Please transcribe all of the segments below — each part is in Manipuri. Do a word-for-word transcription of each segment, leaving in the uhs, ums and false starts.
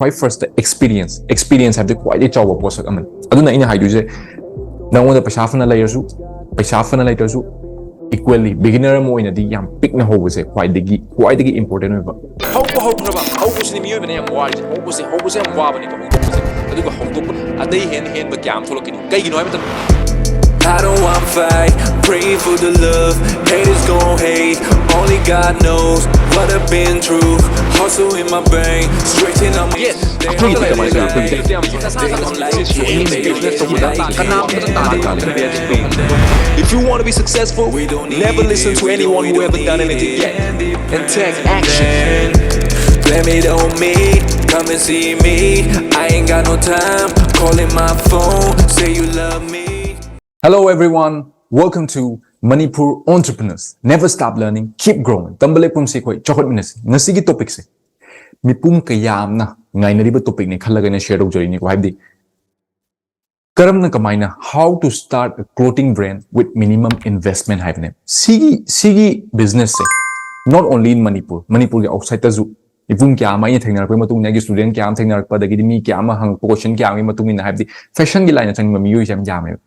ꯈ꯭ꯋꯥꯏ first experience, experience ꯍꯥꯏꯕꯗꯤ ꯈ꯭ꯋꯥꯏꯗꯒꯤ ꯆꯥꯎꯕ ꯄꯣꯠꯁꯛ ꯑꯃꯅꯤ꯫ ꯑꯗꯨꯅ ꯑꯩꯅ ꯍꯥꯏꯗꯣꯏꯁꯦ, ꯅꯉꯣꯟꯗ ꯄꯩꯁꯥ ꯐꯅ ꯂꯩꯔꯁꯨ, ꯄꯩꯁꯥ ꯐꯅ ꯂꯩꯇ꯭ꯔꯁꯨ, equally beginner ꯑꯃ ꯑꯣꯏꯅꯗꯤ ꯌꯥꯝ ꯄꯤꯛꯅ ꯍꯧꯕꯁꯦ ꯈ꯭ꯋꯥꯏꯗꯒꯤ ꯈ꯭ꯋꯥꯏꯗꯒꯤ important ꯑꯣꯏꯕ꯫ ꯍꯧꯕ ꯍꯧꯈ꯭ꯔꯕ ꯍꯧꯕꯁꯤꯅꯤ ꯃꯤꯑꯣꯏꯕꯅ ꯌꯥꯝ ꯋꯥꯔꯤꯁꯦ꯫ ꯍꯧꯕꯁꯦ ꯍꯧꯕꯁꯦ ꯌꯥꯝ ꯋꯥꯕꯅꯦꯕ ꯍꯧꯗꯣꯛꯄꯁꯦ꯫ ꯑꯗꯨꯒ ꯍꯧꯗꯣꯛꯄ ꯑꯇꯩ ꯍꯦꯟꯅ ꯍꯦꯟꯕ ꯀꯌꯥ ꯑꯃ ꯊꯣꯛꯂꯛꯀꯅꯤ꯫ ꯀꯩꯒꯤꯅꯣ ꯍꯥꯏꯕ ꯃꯇꯝꯗ, I don't want fight, praying for the love. Haters gon' hate, only God knows what I've been through. Hustle in my brain, stretching on my ꯑꯩꯈꯣꯏꯒꯤꯗꯤ ꯀꯃꯥꯏꯅ ꯇꯧꯋꯤ? ꯑꯩꯈꯣꯏꯒꯤꯗꯤ If you want to be successful, never listen to anyone who haven't done anything yet, and take action. Blame it on me, come and see me. I ain't got no time, calling my phone, say you love me. Hello everyone, welcome to Manipur Entrepreneurs. Never stop learning, keep growing. ꯇꯝꯕ ꯂꯦꯞꯀꯨꯝꯁꯤ ꯑꯩꯈꯣꯏ ꯆꯥꯎꯈꯠꯃꯤꯟꯅꯁꯤ꯫ ꯉꯁꯤꯒꯤ topicꯁꯦ ꯃꯤꯄꯨꯝ ꯀꯌꯥ ꯑꯃꯅ ꯉꯥꯏꯅꯔꯤꯕ topicꯅꯤ ꯈꯜꯂꯒ ꯑꯩꯅ share ꯇꯧꯖꯔꯤꯅꯤꯀꯣ꯫ ꯍꯥꯏꯕꯗꯤ ꯀꯔꯝꯅ ꯀꯃꯥꯏꯅ, how to start a clothing brand with minimum investment ꯍꯥꯏꯕꯅꯦ꯫ ꯁꯤꯒꯤ ꯁꯤꯒꯤ businessꯁꯦ not only in Manipur, ꯃꯅꯤꯄꯨꯔꯒꯤ outsideꯇꯁꯨ ꯃꯤꯄꯨꯝ ꯀꯌꯥ ꯑꯃ ꯑꯩꯅ ꯊꯦꯡꯅꯔꯛꯄꯒꯤ ꯃꯇꯨꯡ ꯏꯟꯅ, ꯑꯩꯒꯤ student ꯀꯌꯥ ꯑꯃ ꯊꯦꯡꯅꯔꯛꯄ, ꯑꯗꯒꯤꯗꯤ ꯃꯤ ꯀꯌꯥ ꯑꯃ ꯍꯪꯉꯛꯄ question ꯀꯌꯥ ꯑꯃꯒꯤ ꯃꯇꯨꯡ ꯏꯟꯅ, ꯍꯥꯏꯕꯗꯤ fashionꯒꯤ line ꯆꯪꯅꯤꯡꯕ ꯃꯤꯑꯣꯏꯁꯦ ꯌꯥꯝ ꯌꯥꯝꯃꯦꯕ꯫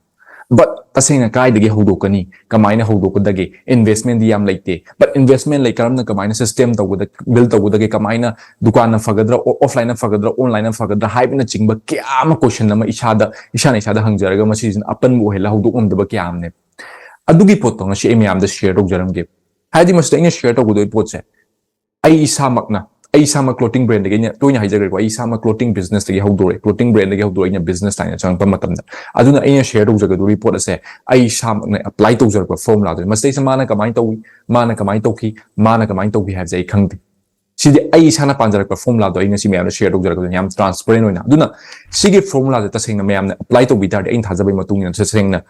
But ꯇꯁꯦꯡꯅ ꯀꯥꯏꯗꯒꯤ ꯍꯧꯗꯣꯛꯀꯅꯤ, ꯀꯃꯥꯏꯅ ꯍꯧꯗꯣꯛꯀꯗꯒꯦ? Investmentꯗꯤ ꯌꯥꯝ ꯂꯩꯇꯦ, but investment ꯂꯩ, ꯀꯔꯝꯅ ꯀꯃꯥꯏꯅ system ꯇꯧꯕꯗ build ꯇꯧꯒꯗꯒꯦ, ꯀꯃꯥꯏꯅ ꯗꯨꯀꯥꯟꯅ ꯐꯒꯗ꯭ꯔꯥ, offlineꯅ ꯐꯒꯗ꯭ꯔꯥ, onlineꯅ ꯐꯒꯗ꯭ꯔꯥ ꯍꯥꯏꯕꯅꯆꯤꯡꯕ ꯀꯌꯥ ꯑꯃ question ꯑꯃ ꯏꯁꯥꯗ ꯏꯁꯥꯅ ꯏꯁꯥꯗ ꯍꯪꯖꯔꯒ ꯃꯁꯤꯁꯤꯅ ꯑꯄꯟꯕ ꯑꯣꯏꯍꯜꯂ ꯍꯧꯗꯣꯛ ꯉꯝꯗꯕ ꯀꯌꯥ ꯑꯃꯅꯦ꯫ ꯑꯗꯨꯒꯤ ꯄꯣꯠꯇꯣ ꯉꯁꯤ ꯑꯩ ꯃꯌꯥꯝꯗ share ꯇꯧꯖꯔꯝꯒꯦ꯫ ꯍꯥꯏꯗꯤ ꯃꯁꯤꯗ ꯑꯩꯅ share ꯇꯧꯒꯗꯣꯏ ꯄꯣꯠꯁꯦ, ꯑꯩ ꯏꯁꯥꯃꯛꯅ ꯑꯩ ꯏꯁꯥꯃꯛ clothing brandꯗꯒꯤ ꯑꯩꯅ ꯇꯣꯏꯅ ꯍꯥꯏꯖꯈ꯭ꯔꯦꯀꯣ, ꯑꯩ ꯏꯁꯥꯃꯛ clothing businessꯇꯒꯤ ꯍꯧꯗꯣꯔꯛꯑꯦ, clothing brandꯗꯒꯤ ꯍꯧꯗꯣꯔꯛꯑꯦ ꯑꯩꯅ business line ꯆꯪꯉꯛꯄ ꯃꯇꯝꯗ꯫ ꯑꯗꯨꯅ ꯑꯩꯅ share ꯇꯧꯖꯒꯗꯧꯔꯤ ꯄꯣꯠ ꯑꯁꯦ ꯑꯩ ꯏꯁꯥꯃꯛꯅ apply ꯇꯧꯖꯔꯛꯄ formulaꯗꯨꯅꯤ꯫ ꯃꯁꯤꯗꯩꯁꯤꯗ ꯃꯥꯅ ꯀꯃꯥꯏꯅ ꯇꯧꯏ, ꯃꯥꯅ ꯀꯃꯥꯏꯅ ꯇꯧꯈꯤ, ꯃꯥꯅ ꯀꯃꯥꯏꯅ ꯇꯧꯈꯤ ꯍꯥꯏꯕꯁꯦ ꯑꯩ ꯈꯪꯗꯦ꯫ ꯁꯤꯗꯤ ꯑꯩ ꯏꯁꯥꯅ ꯄꯥꯟꯖꯔꯛꯄ formulaꯗꯣ ꯑꯩ ꯉꯁꯤ ꯃꯌꯥꯝꯗ share ꯇꯧꯖꯔꯛꯀꯗꯣꯏꯅꯤ, ꯌꯥꯝ transparent ꯑꯣꯏꯅ꯫ ꯑꯗꯨꯅ ꯁꯤꯒꯤ formulaꯁꯦ ꯇꯁꯦꯡꯅ ꯃꯌꯥꯝꯅ apply ꯇꯧꯕꯤ ꯇꯥꯔꯗꯤ, ꯑꯩꯅ ꯊꯥꯖꯕꯒꯤ ꯃꯇꯨꯡ ꯏꯟꯅ ꯇꯁꯦꯡꯅ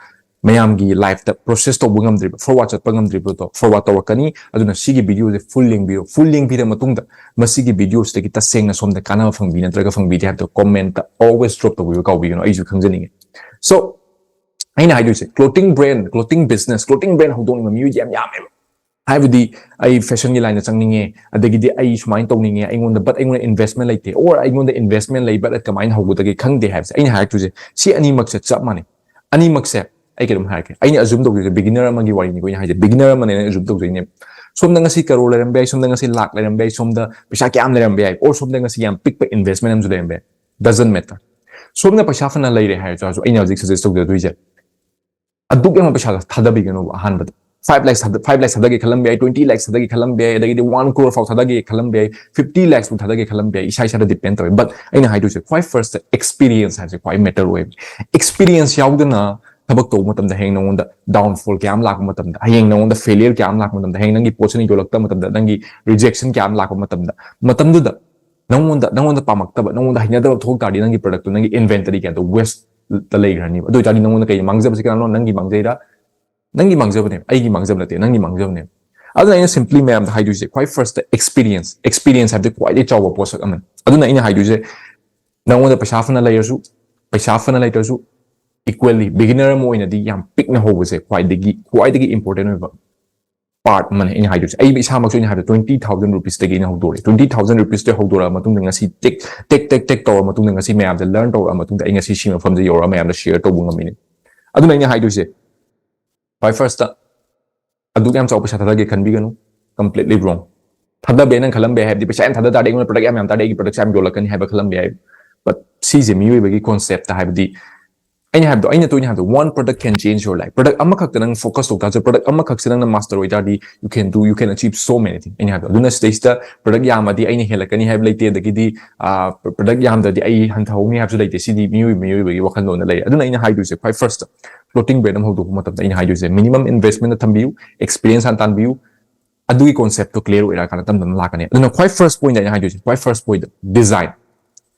ꯃꯌꯥꯝꯒꯤ lifeꯇ process ꯇꯧꯕ ꯉꯝꯗ꯭ꯔꯤꯕ, forward ꯆꯠꯄ ꯉꯝꯗ꯭ꯔꯤꯕꯗꯣ forward ꯇꯧꯔꯛꯀꯅꯤ꯫ ꯑꯗꯨꯅ ꯁꯤꯒꯤ videoꯁꯦ full ꯌꯦꯡꯕꯤꯌꯨ꯫ Full ꯌꯦꯡꯕꯤꯔ ꯃꯇꯨꯡꯗ ꯃꯁꯤꯒꯤ videoꯁꯤꯗꯒꯤ ꯇꯁꯦꯡꯅ ꯁꯣꯝꯗ ꯀꯥꯟꯅꯕ ꯐꯪꯕꯤ ꯅꯠꯇ꯭ꯔꯒ ꯐꯪꯕꯤꯗꯦ ꯍꯥꯏꯕꯗꯣ commentꯇ always drop ꯇꯧꯕꯤꯕ ꯀꯥꯎꯕꯤꯒꯅꯨ, ꯑꯩꯁꯨ ꯈꯪꯖꯅꯤꯡꯉꯤ꯫ So ꯑꯩꯅ ꯍꯥꯏꯗꯣꯏꯁꯦ, clothing brand, clothing business, clothing brand ꯍꯧꯗꯣꯛꯅꯤꯡꯕ ꯃꯤꯑꯣꯏꯗꯤ ꯌꯥꯝ ꯌꯥꯝꯃꯦꯕ꯫ ꯍꯥꯏꯕꯗꯤ ꯑꯩ ꯐꯦꯁꯟꯒꯤ ꯂꯥꯏꯟꯗ ꯆꯪꯅꯤꯡꯉꯦ, ꯑꯗꯒꯤꯗꯤ ꯑꯩ ꯁꯨꯃꯥꯏꯅ ꯇꯧꯅꯤꯡꯉꯦ, ꯑꯩꯉꯣꯟꯗ but ꯑꯩꯉꯣꯟꯗ ꯏꯟꯚꯦꯁꯃꯦꯟ ꯂꯩꯇꯦ, or ꯑꯩꯉꯣꯟꯗ ꯏꯟꯚꯦꯁꯃꯦꯟ ꯂꯩ but ꯀꯃꯥꯏꯅ ꯍꯧꯒꯗꯒꯦ ꯈꯪꯗꯦ ꯍꯥꯏꯕꯁꯦ, ꯑꯩꯅ ꯍꯥꯏꯔꯛꯇꯣꯏꯁꯦ ꯁꯤ ꯑꯅꯤꯃꯛꯁꯦ ꯆꯞ ꯃꯥꯟꯅꯩ꯫ ꯑꯅꯤꯃꯛꯁꯦ ꯑꯩ ꯀꯩꯅꯣꯝ ꯍꯥꯏꯔꯛꯀꯦ, ꯑꯩꯅ ꯑꯖꯨꯝ ꯇꯧꯗꯣꯏꯁꯦ ꯕꯤꯒꯤꯅꯔ ꯑꯃꯒꯤ ꯋꯥꯔꯤꯅꯤꯀꯣ ꯑꯩꯅ ꯍꯥꯏꯁꯦ, ꯕꯤꯒꯤꯅꯔ ꯑꯃꯅꯦ ꯑꯩꯅ ꯑꯖꯨꯝ ꯇꯧꯗꯣꯏꯅꯦ꯫ ꯁꯣꯝꯗ ꯉꯁꯤ ꯀꯔꯣꯔ ꯂꯩꯔꯝꯕ ꯌꯥꯏ, ꯁꯣꯝꯗ ꯉꯁꯤ ꯂꯥꯛ ꯂꯩꯔꯝꯕ ꯌꯥꯏ, ꯁꯣꯝꯗ ꯄꯩꯁꯥ ꯀꯌꯥꯝ ꯂꯩꯔꯝꯕ ꯌꯥꯏ, or ꯁꯣꯝꯗ ꯉꯁꯤ ꯌꯥꯝ ꯄꯤꯛꯄ ꯏꯟꯚꯦꯁꯃꯦꯟ ꯑꯃꯁꯨ ꯂꯩꯔꯝꯕ ꯌꯥꯏ, doesn't matter꯫ ꯁꯣꯝꯅ ꯄꯩꯁꯥ ꯐꯅ ꯂꯩꯔꯦ ꯍꯥꯏꯔꯁꯨ, ꯑꯩꯅ ꯍꯧꯖꯤꯛ ꯁꯖꯦꯁ ꯇꯧꯖꯗꯣꯏꯁꯦ ꯑꯗꯨꯛ ꯌꯥꯝꯕ ꯄꯩꯁꯥꯗꯣ ꯊꯥꯗꯕꯤꯒꯅꯣꯕ꯫ ꯑꯍꯥꯟꯕꯗ five lakhs, five lakhs ꯊꯥꯗꯒꯦ ꯈꯜꯂꯝꯕ ꯌꯥꯏ, twenty lakhs ꯊꯥꯗꯒꯦ ꯈꯜꯂꯝꯕ ꯌꯥꯏ, ꯑꯗꯒꯤꯗꯤ one crore ꯐꯥꯎ ꯊꯥꯗꯒꯦ ꯈꯜꯂꯝꯕ ꯌꯥꯏ, fifty lakhs ꯐꯥꯎ ꯊꯥꯗꯒꯦ ꯈꯜꯂꯝꯕ ꯌꯥꯏ, ꯏꯁꯥ ꯏꯁꯥꯗ ꯗꯤꯄꯦꯟ ꯇꯧꯋꯦ꯫ But ꯑꯩꯅ ꯍꯥꯏꯗꯣꯏꯁꯦ ꯈ꯭ꯋꯥꯏ ꯐꯥꯔꯁꯇ ꯑꯦꯛꯁꯄꯤꯔꯤꯌꯦꯟꯁ ꯍꯥꯏꯕꯁꯦ ꯈ꯭ꯋꯥꯏ ꯃꯦꯇꯔ ꯑꯣꯏꯕ꯫ ꯑꯦꯛꯁꯄꯤꯔꯤꯌꯦꯟꯁ ꯌꯥꯎꯗꯅ ꯊꯕꯛ ꯇꯧꯕ ꯃꯇꯝꯗ ꯍꯌꯦꯡ ꯅꯉꯣꯟꯗ ꯗꯥꯎꯟꯐꯣꯜ ꯀꯌꯥ ꯑꯃ ꯂꯥꯛꯄ ꯃꯇꯝꯗ, ꯍꯌꯦꯡ ꯅꯉꯣꯟꯗ ꯐꯦꯂꯤꯌꯔ ꯀꯌꯥ ꯑꯃ ꯂꯥꯛꯄ ꯃꯇꯝꯗ, ꯍꯌꯦꯡ ꯅꯪꯒꯤ ꯄꯣꯠꯁꯤꯅ ꯌꯣꯜꯂꯛꯇꯕ ꯃꯇꯝꯗ, ꯅꯪꯒꯤ ꯔꯤꯖꯦꯛꯁꯟ ꯀꯌꯥ ꯑꯃ ꯂꯥꯛꯄ ꯃꯇꯝꯗ, ꯃꯇꯝꯗꯨꯗ ꯅꯪꯉꯣꯟꯗ ꯅꯪꯉꯣꯟꯗ ꯄꯥꯝꯃꯛꯇꯕ, ꯅꯪꯉꯣꯟꯗ ꯍꯩꯅꯗꯕ ꯊꯣꯛ ꯇꯥꯔꯗꯤ ꯅꯪꯒꯤ ꯄ꯭ꯔꯗꯛꯇꯣ, ꯅꯪꯒꯤ ꯏꯟꯚꯦꯟꯇꯔꯤ ꯀꯌꯥꯗꯣ ꯋꯦꯁꯇ ꯂꯩꯈ꯭ꯔꯅꯤꯕ꯫ ꯑꯗꯨ ꯑꯣꯏꯇꯥꯔꯗꯤ ꯅꯪꯉꯣꯟꯗ ꯀꯩ ꯃꯥꯡꯖꯕꯁꯦ ꯀꯅꯥꯅꯣ? ꯅꯪꯒꯤ ꯃꯥꯡꯖꯩꯔꯥ? ꯅꯪꯒꯤ ꯃꯥꯡꯖꯕꯅꯦ, ꯑꯩꯒꯤ ꯃꯥꯡꯖꯕ ꯅꯠꯇꯦ, ꯅꯪꯒꯤ ꯃꯥꯡꯖꯕꯅꯦ꯫ ꯑꯗꯨꯅ ꯑꯩꯅ ꯁꯤꯝꯄ꯭ꯂꯤ ꯃꯌꯥꯝꯗ ꯍꯥꯏꯗꯣꯏꯁꯦ ꯈ꯭ꯋꯥꯏ ꯐꯥꯔꯁꯇ ꯑꯦꯛꯁꯄꯤꯔꯤꯌꯦꯟꯁ, ꯑꯦꯛꯁꯄꯤꯔꯤꯌꯦꯟꯁ ꯍꯥꯏꯕꯗꯤ ꯈ꯭ꯋꯥꯏꯗꯒꯤ ꯆꯥꯎꯕ ꯄꯣꯠꯁꯛ ꯑꯃꯅꯤ꯫ ꯑꯗꯨꯅ ꯑꯩꯅ ꯍꯥꯏꯗꯣꯏꯁꯦ ꯅꯪꯉꯣꯟꯗ ꯄꯩꯁꯥ ꯐꯅ ꯂꯩꯔꯁꯨ, ꯄꯩꯁꯥ ꯐꯅ ꯂꯩꯇ꯭ꯔꯁꯨ, ꯏꯀ꯭ꯋꯦꯜꯂꯤ ꯕꯤꯒꯤꯅꯔ ꯑꯃ ꯑꯣꯏꯅꯗꯤ ꯌꯥꯝ ꯄꯤꯛꯅ ꯍꯧꯕꯁꯦ ꯈ꯭ꯋꯥꯏꯗꯒꯤ ꯈ꯭ꯋꯥꯏꯗꯒꯤ ꯏꯝꯄꯣꯔꯇꯦꯟ ꯑꯣꯏꯕ ꯄꯥꯔꯠ ꯑꯃꯅꯦ ꯑꯩꯅ ꯍꯥꯏꯗꯣꯏꯁꯦ꯫ ꯑꯩ ꯏꯁꯥꯃꯛꯁꯨ ꯑꯩꯅ ꯍꯥꯏꯕꯗ twenty thousand rupeesꯇꯒꯤ ꯑꯩꯅ ꯍꯧꯗꯣꯔꯛꯑꯦ꯫ Twenty thousand rupeesꯇꯒꯤ ꯍꯧꯗꯣꯔꯛꯑ ꯃꯇꯨꯡꯗ ꯉꯁꯤ ꯇꯦꯛ ꯇꯦꯛ ꯇꯦꯛ ꯇꯦꯛ ꯇꯧꯔ ꯃꯇꯨꯡꯗ, ꯉꯁꯤ ꯃꯌꯥꯝꯁꯦ ꯂꯔꯟ ꯇꯧꯔꯛꯑ ꯃꯇꯨꯡꯗ ꯑꯩ ꯉꯁꯤ ꯁꯤ ꯃꯐꯝꯁꯦ ꯌꯧꯔꯒ ꯃꯌꯥꯝꯗ ꯁꯤꯌꯔ ꯇꯧꯕ ꯉꯝꯃꯤꯅꯦ꯫ ꯑꯗꯨꯅ ꯑꯩꯅ ꯍꯥꯏꯗꯣꯏꯁꯦ ꯈ꯭ꯋꯥꯏ ꯐꯥꯔꯁꯇ ꯑꯗꯨꯛ ꯌꯥꯝ ꯆꯥꯎꯕ ꯄꯩꯁꯥ ꯊꯥꯗꯒꯦ ꯈꯟꯕꯤꯒꯅꯨ, completely wrong꯫ ꯊꯥꯗꯕ ꯅꯪ ꯈꯜꯂꯝꯕ ꯌꯥꯏ, ꯍꯥꯏꯕꯗꯤ ꯄꯩꯁꯥ ꯌꯥꯝ ꯊꯥꯗ ꯇꯥꯔꯗꯤ ꯑꯩꯉꯣꯟꯗ ꯄ꯭ꯔꯗꯛ ꯌꯥꯝ ꯌꯥꯝ ꯇꯥꯔꯗꯤ ꯑꯩꯒꯤ ꯄ꯭ꯔꯗꯛꯁꯦ ꯌꯥꯝ ꯌꯣꯜꯂꯛꯀꯅꯤ ꯍꯥꯏꯕ ꯈꯜꯂꯝꯕ ꯌꯥꯏ꯫ But ꯁꯤꯁꯦ ꯃꯤꯑꯣꯏꯕꯒꯤ ꯀꯣꯟꯁꯦꯞꯇ, ꯍꯥꯏꯕꯗꯤ ꯑꯩꯅ ꯍꯥꯏꯕꯗꯣ, ꯑꯩꯅ ꯇꯣꯏꯅ ꯍꯥꯏꯕꯗꯣ, one product can change your life꯫ Product ꯑꯃꯈꯛꯇ ꯅꯪ ꯐꯣꯀꯁ ꯇꯧ ꯇꯥꯔꯁꯨ, ꯄ꯭ꯔꯗꯛ ꯑꯃꯈꯛꯁꯦ ꯅꯪꯅ ꯃꯥꯁꯇꯔ ꯑꯣꯏꯇꯥꯔꯗꯤ you can do, you can achieve so many things꯫ ꯑꯩꯅ ꯍꯥꯏꯕꯗꯣ ꯑꯗꯨꯅ ꯁꯤꯗꯩꯁꯤꯗ ꯄ꯭ꯔꯗꯛ ꯌꯥꯝꯃꯗꯤ ꯑꯩꯅ ꯍꯦꯜꯂꯛꯀꯅꯤ ꯍꯥꯏꯕ ꯂꯩꯇꯦ, ꯑꯗꯒꯤꯗꯤ ꯄ꯭ꯔꯗꯛ ꯌꯥꯝꯗ꯭ꯔꯗꯤ ꯑꯩ ꯍꯟꯊꯍꯧꯅꯤ ꯍꯥꯏꯕꯁꯨ ꯂꯩꯇꯦ꯫ ꯁꯤꯗꯤ ꯃꯤꯑꯣꯏ ꯃꯤꯑꯣꯏꯕꯒꯤ ꯋꯥꯈꯜꯂꯣꯟꯗ ꯂꯩꯔꯦ꯫ ꯑꯗꯨꯅ ꯑꯩꯅ ꯍꯥꯏꯗꯣꯏꯁꯦ ꯈ꯭ꯋꯥꯏ ꯐꯥꯔꯁꯇ ꯐ꯭ꯂꯣꯇꯤꯡ ꯕ꯭ꯔꯦꯟ ꯑꯃ ꯍꯧꯗꯣꯛꯄ ꯃꯇꯝꯗ ꯑꯩꯅ ꯍꯥꯏꯗꯣꯏꯁꯦ ꯃꯤꯅꯤꯃꯝ ꯏꯟꯚꯦꯁꯃꯦꯟꯠ ꯊꯝꯕꯤꯌꯨ, ꯑꯦꯛꯁꯄꯤꯔꯤꯌꯦꯟꯁ ꯍꯥꯟꯅ ꯇꯥꯟꯕꯤꯌꯨ꯫ ꯑꯗꯨꯒꯤ ꯀꯣꯟꯁꯦꯞꯇꯣ ꯀ꯭ꯂꯤꯌꯥꯔ ꯑꯣꯏꯔꯀꯥꯟꯗ ꯇꯞ ꯇꯞꯅ ꯂꯥꯛꯀꯅꯤ꯫ ꯑꯗꯨꯅ ꯈ꯭ꯋꯥꯏ ꯐꯥꯔꯁ ꯄꯣꯏꯟꯠ ꯑꯩꯅ ꯍꯥꯏꯗꯣꯏꯁꯦ, ꯈ꯭ꯋꯥꯏ ꯐꯥꯔꯁ ꯄꯣꯏꯟꯠ ꯗꯤꯖꯥꯏꯟ,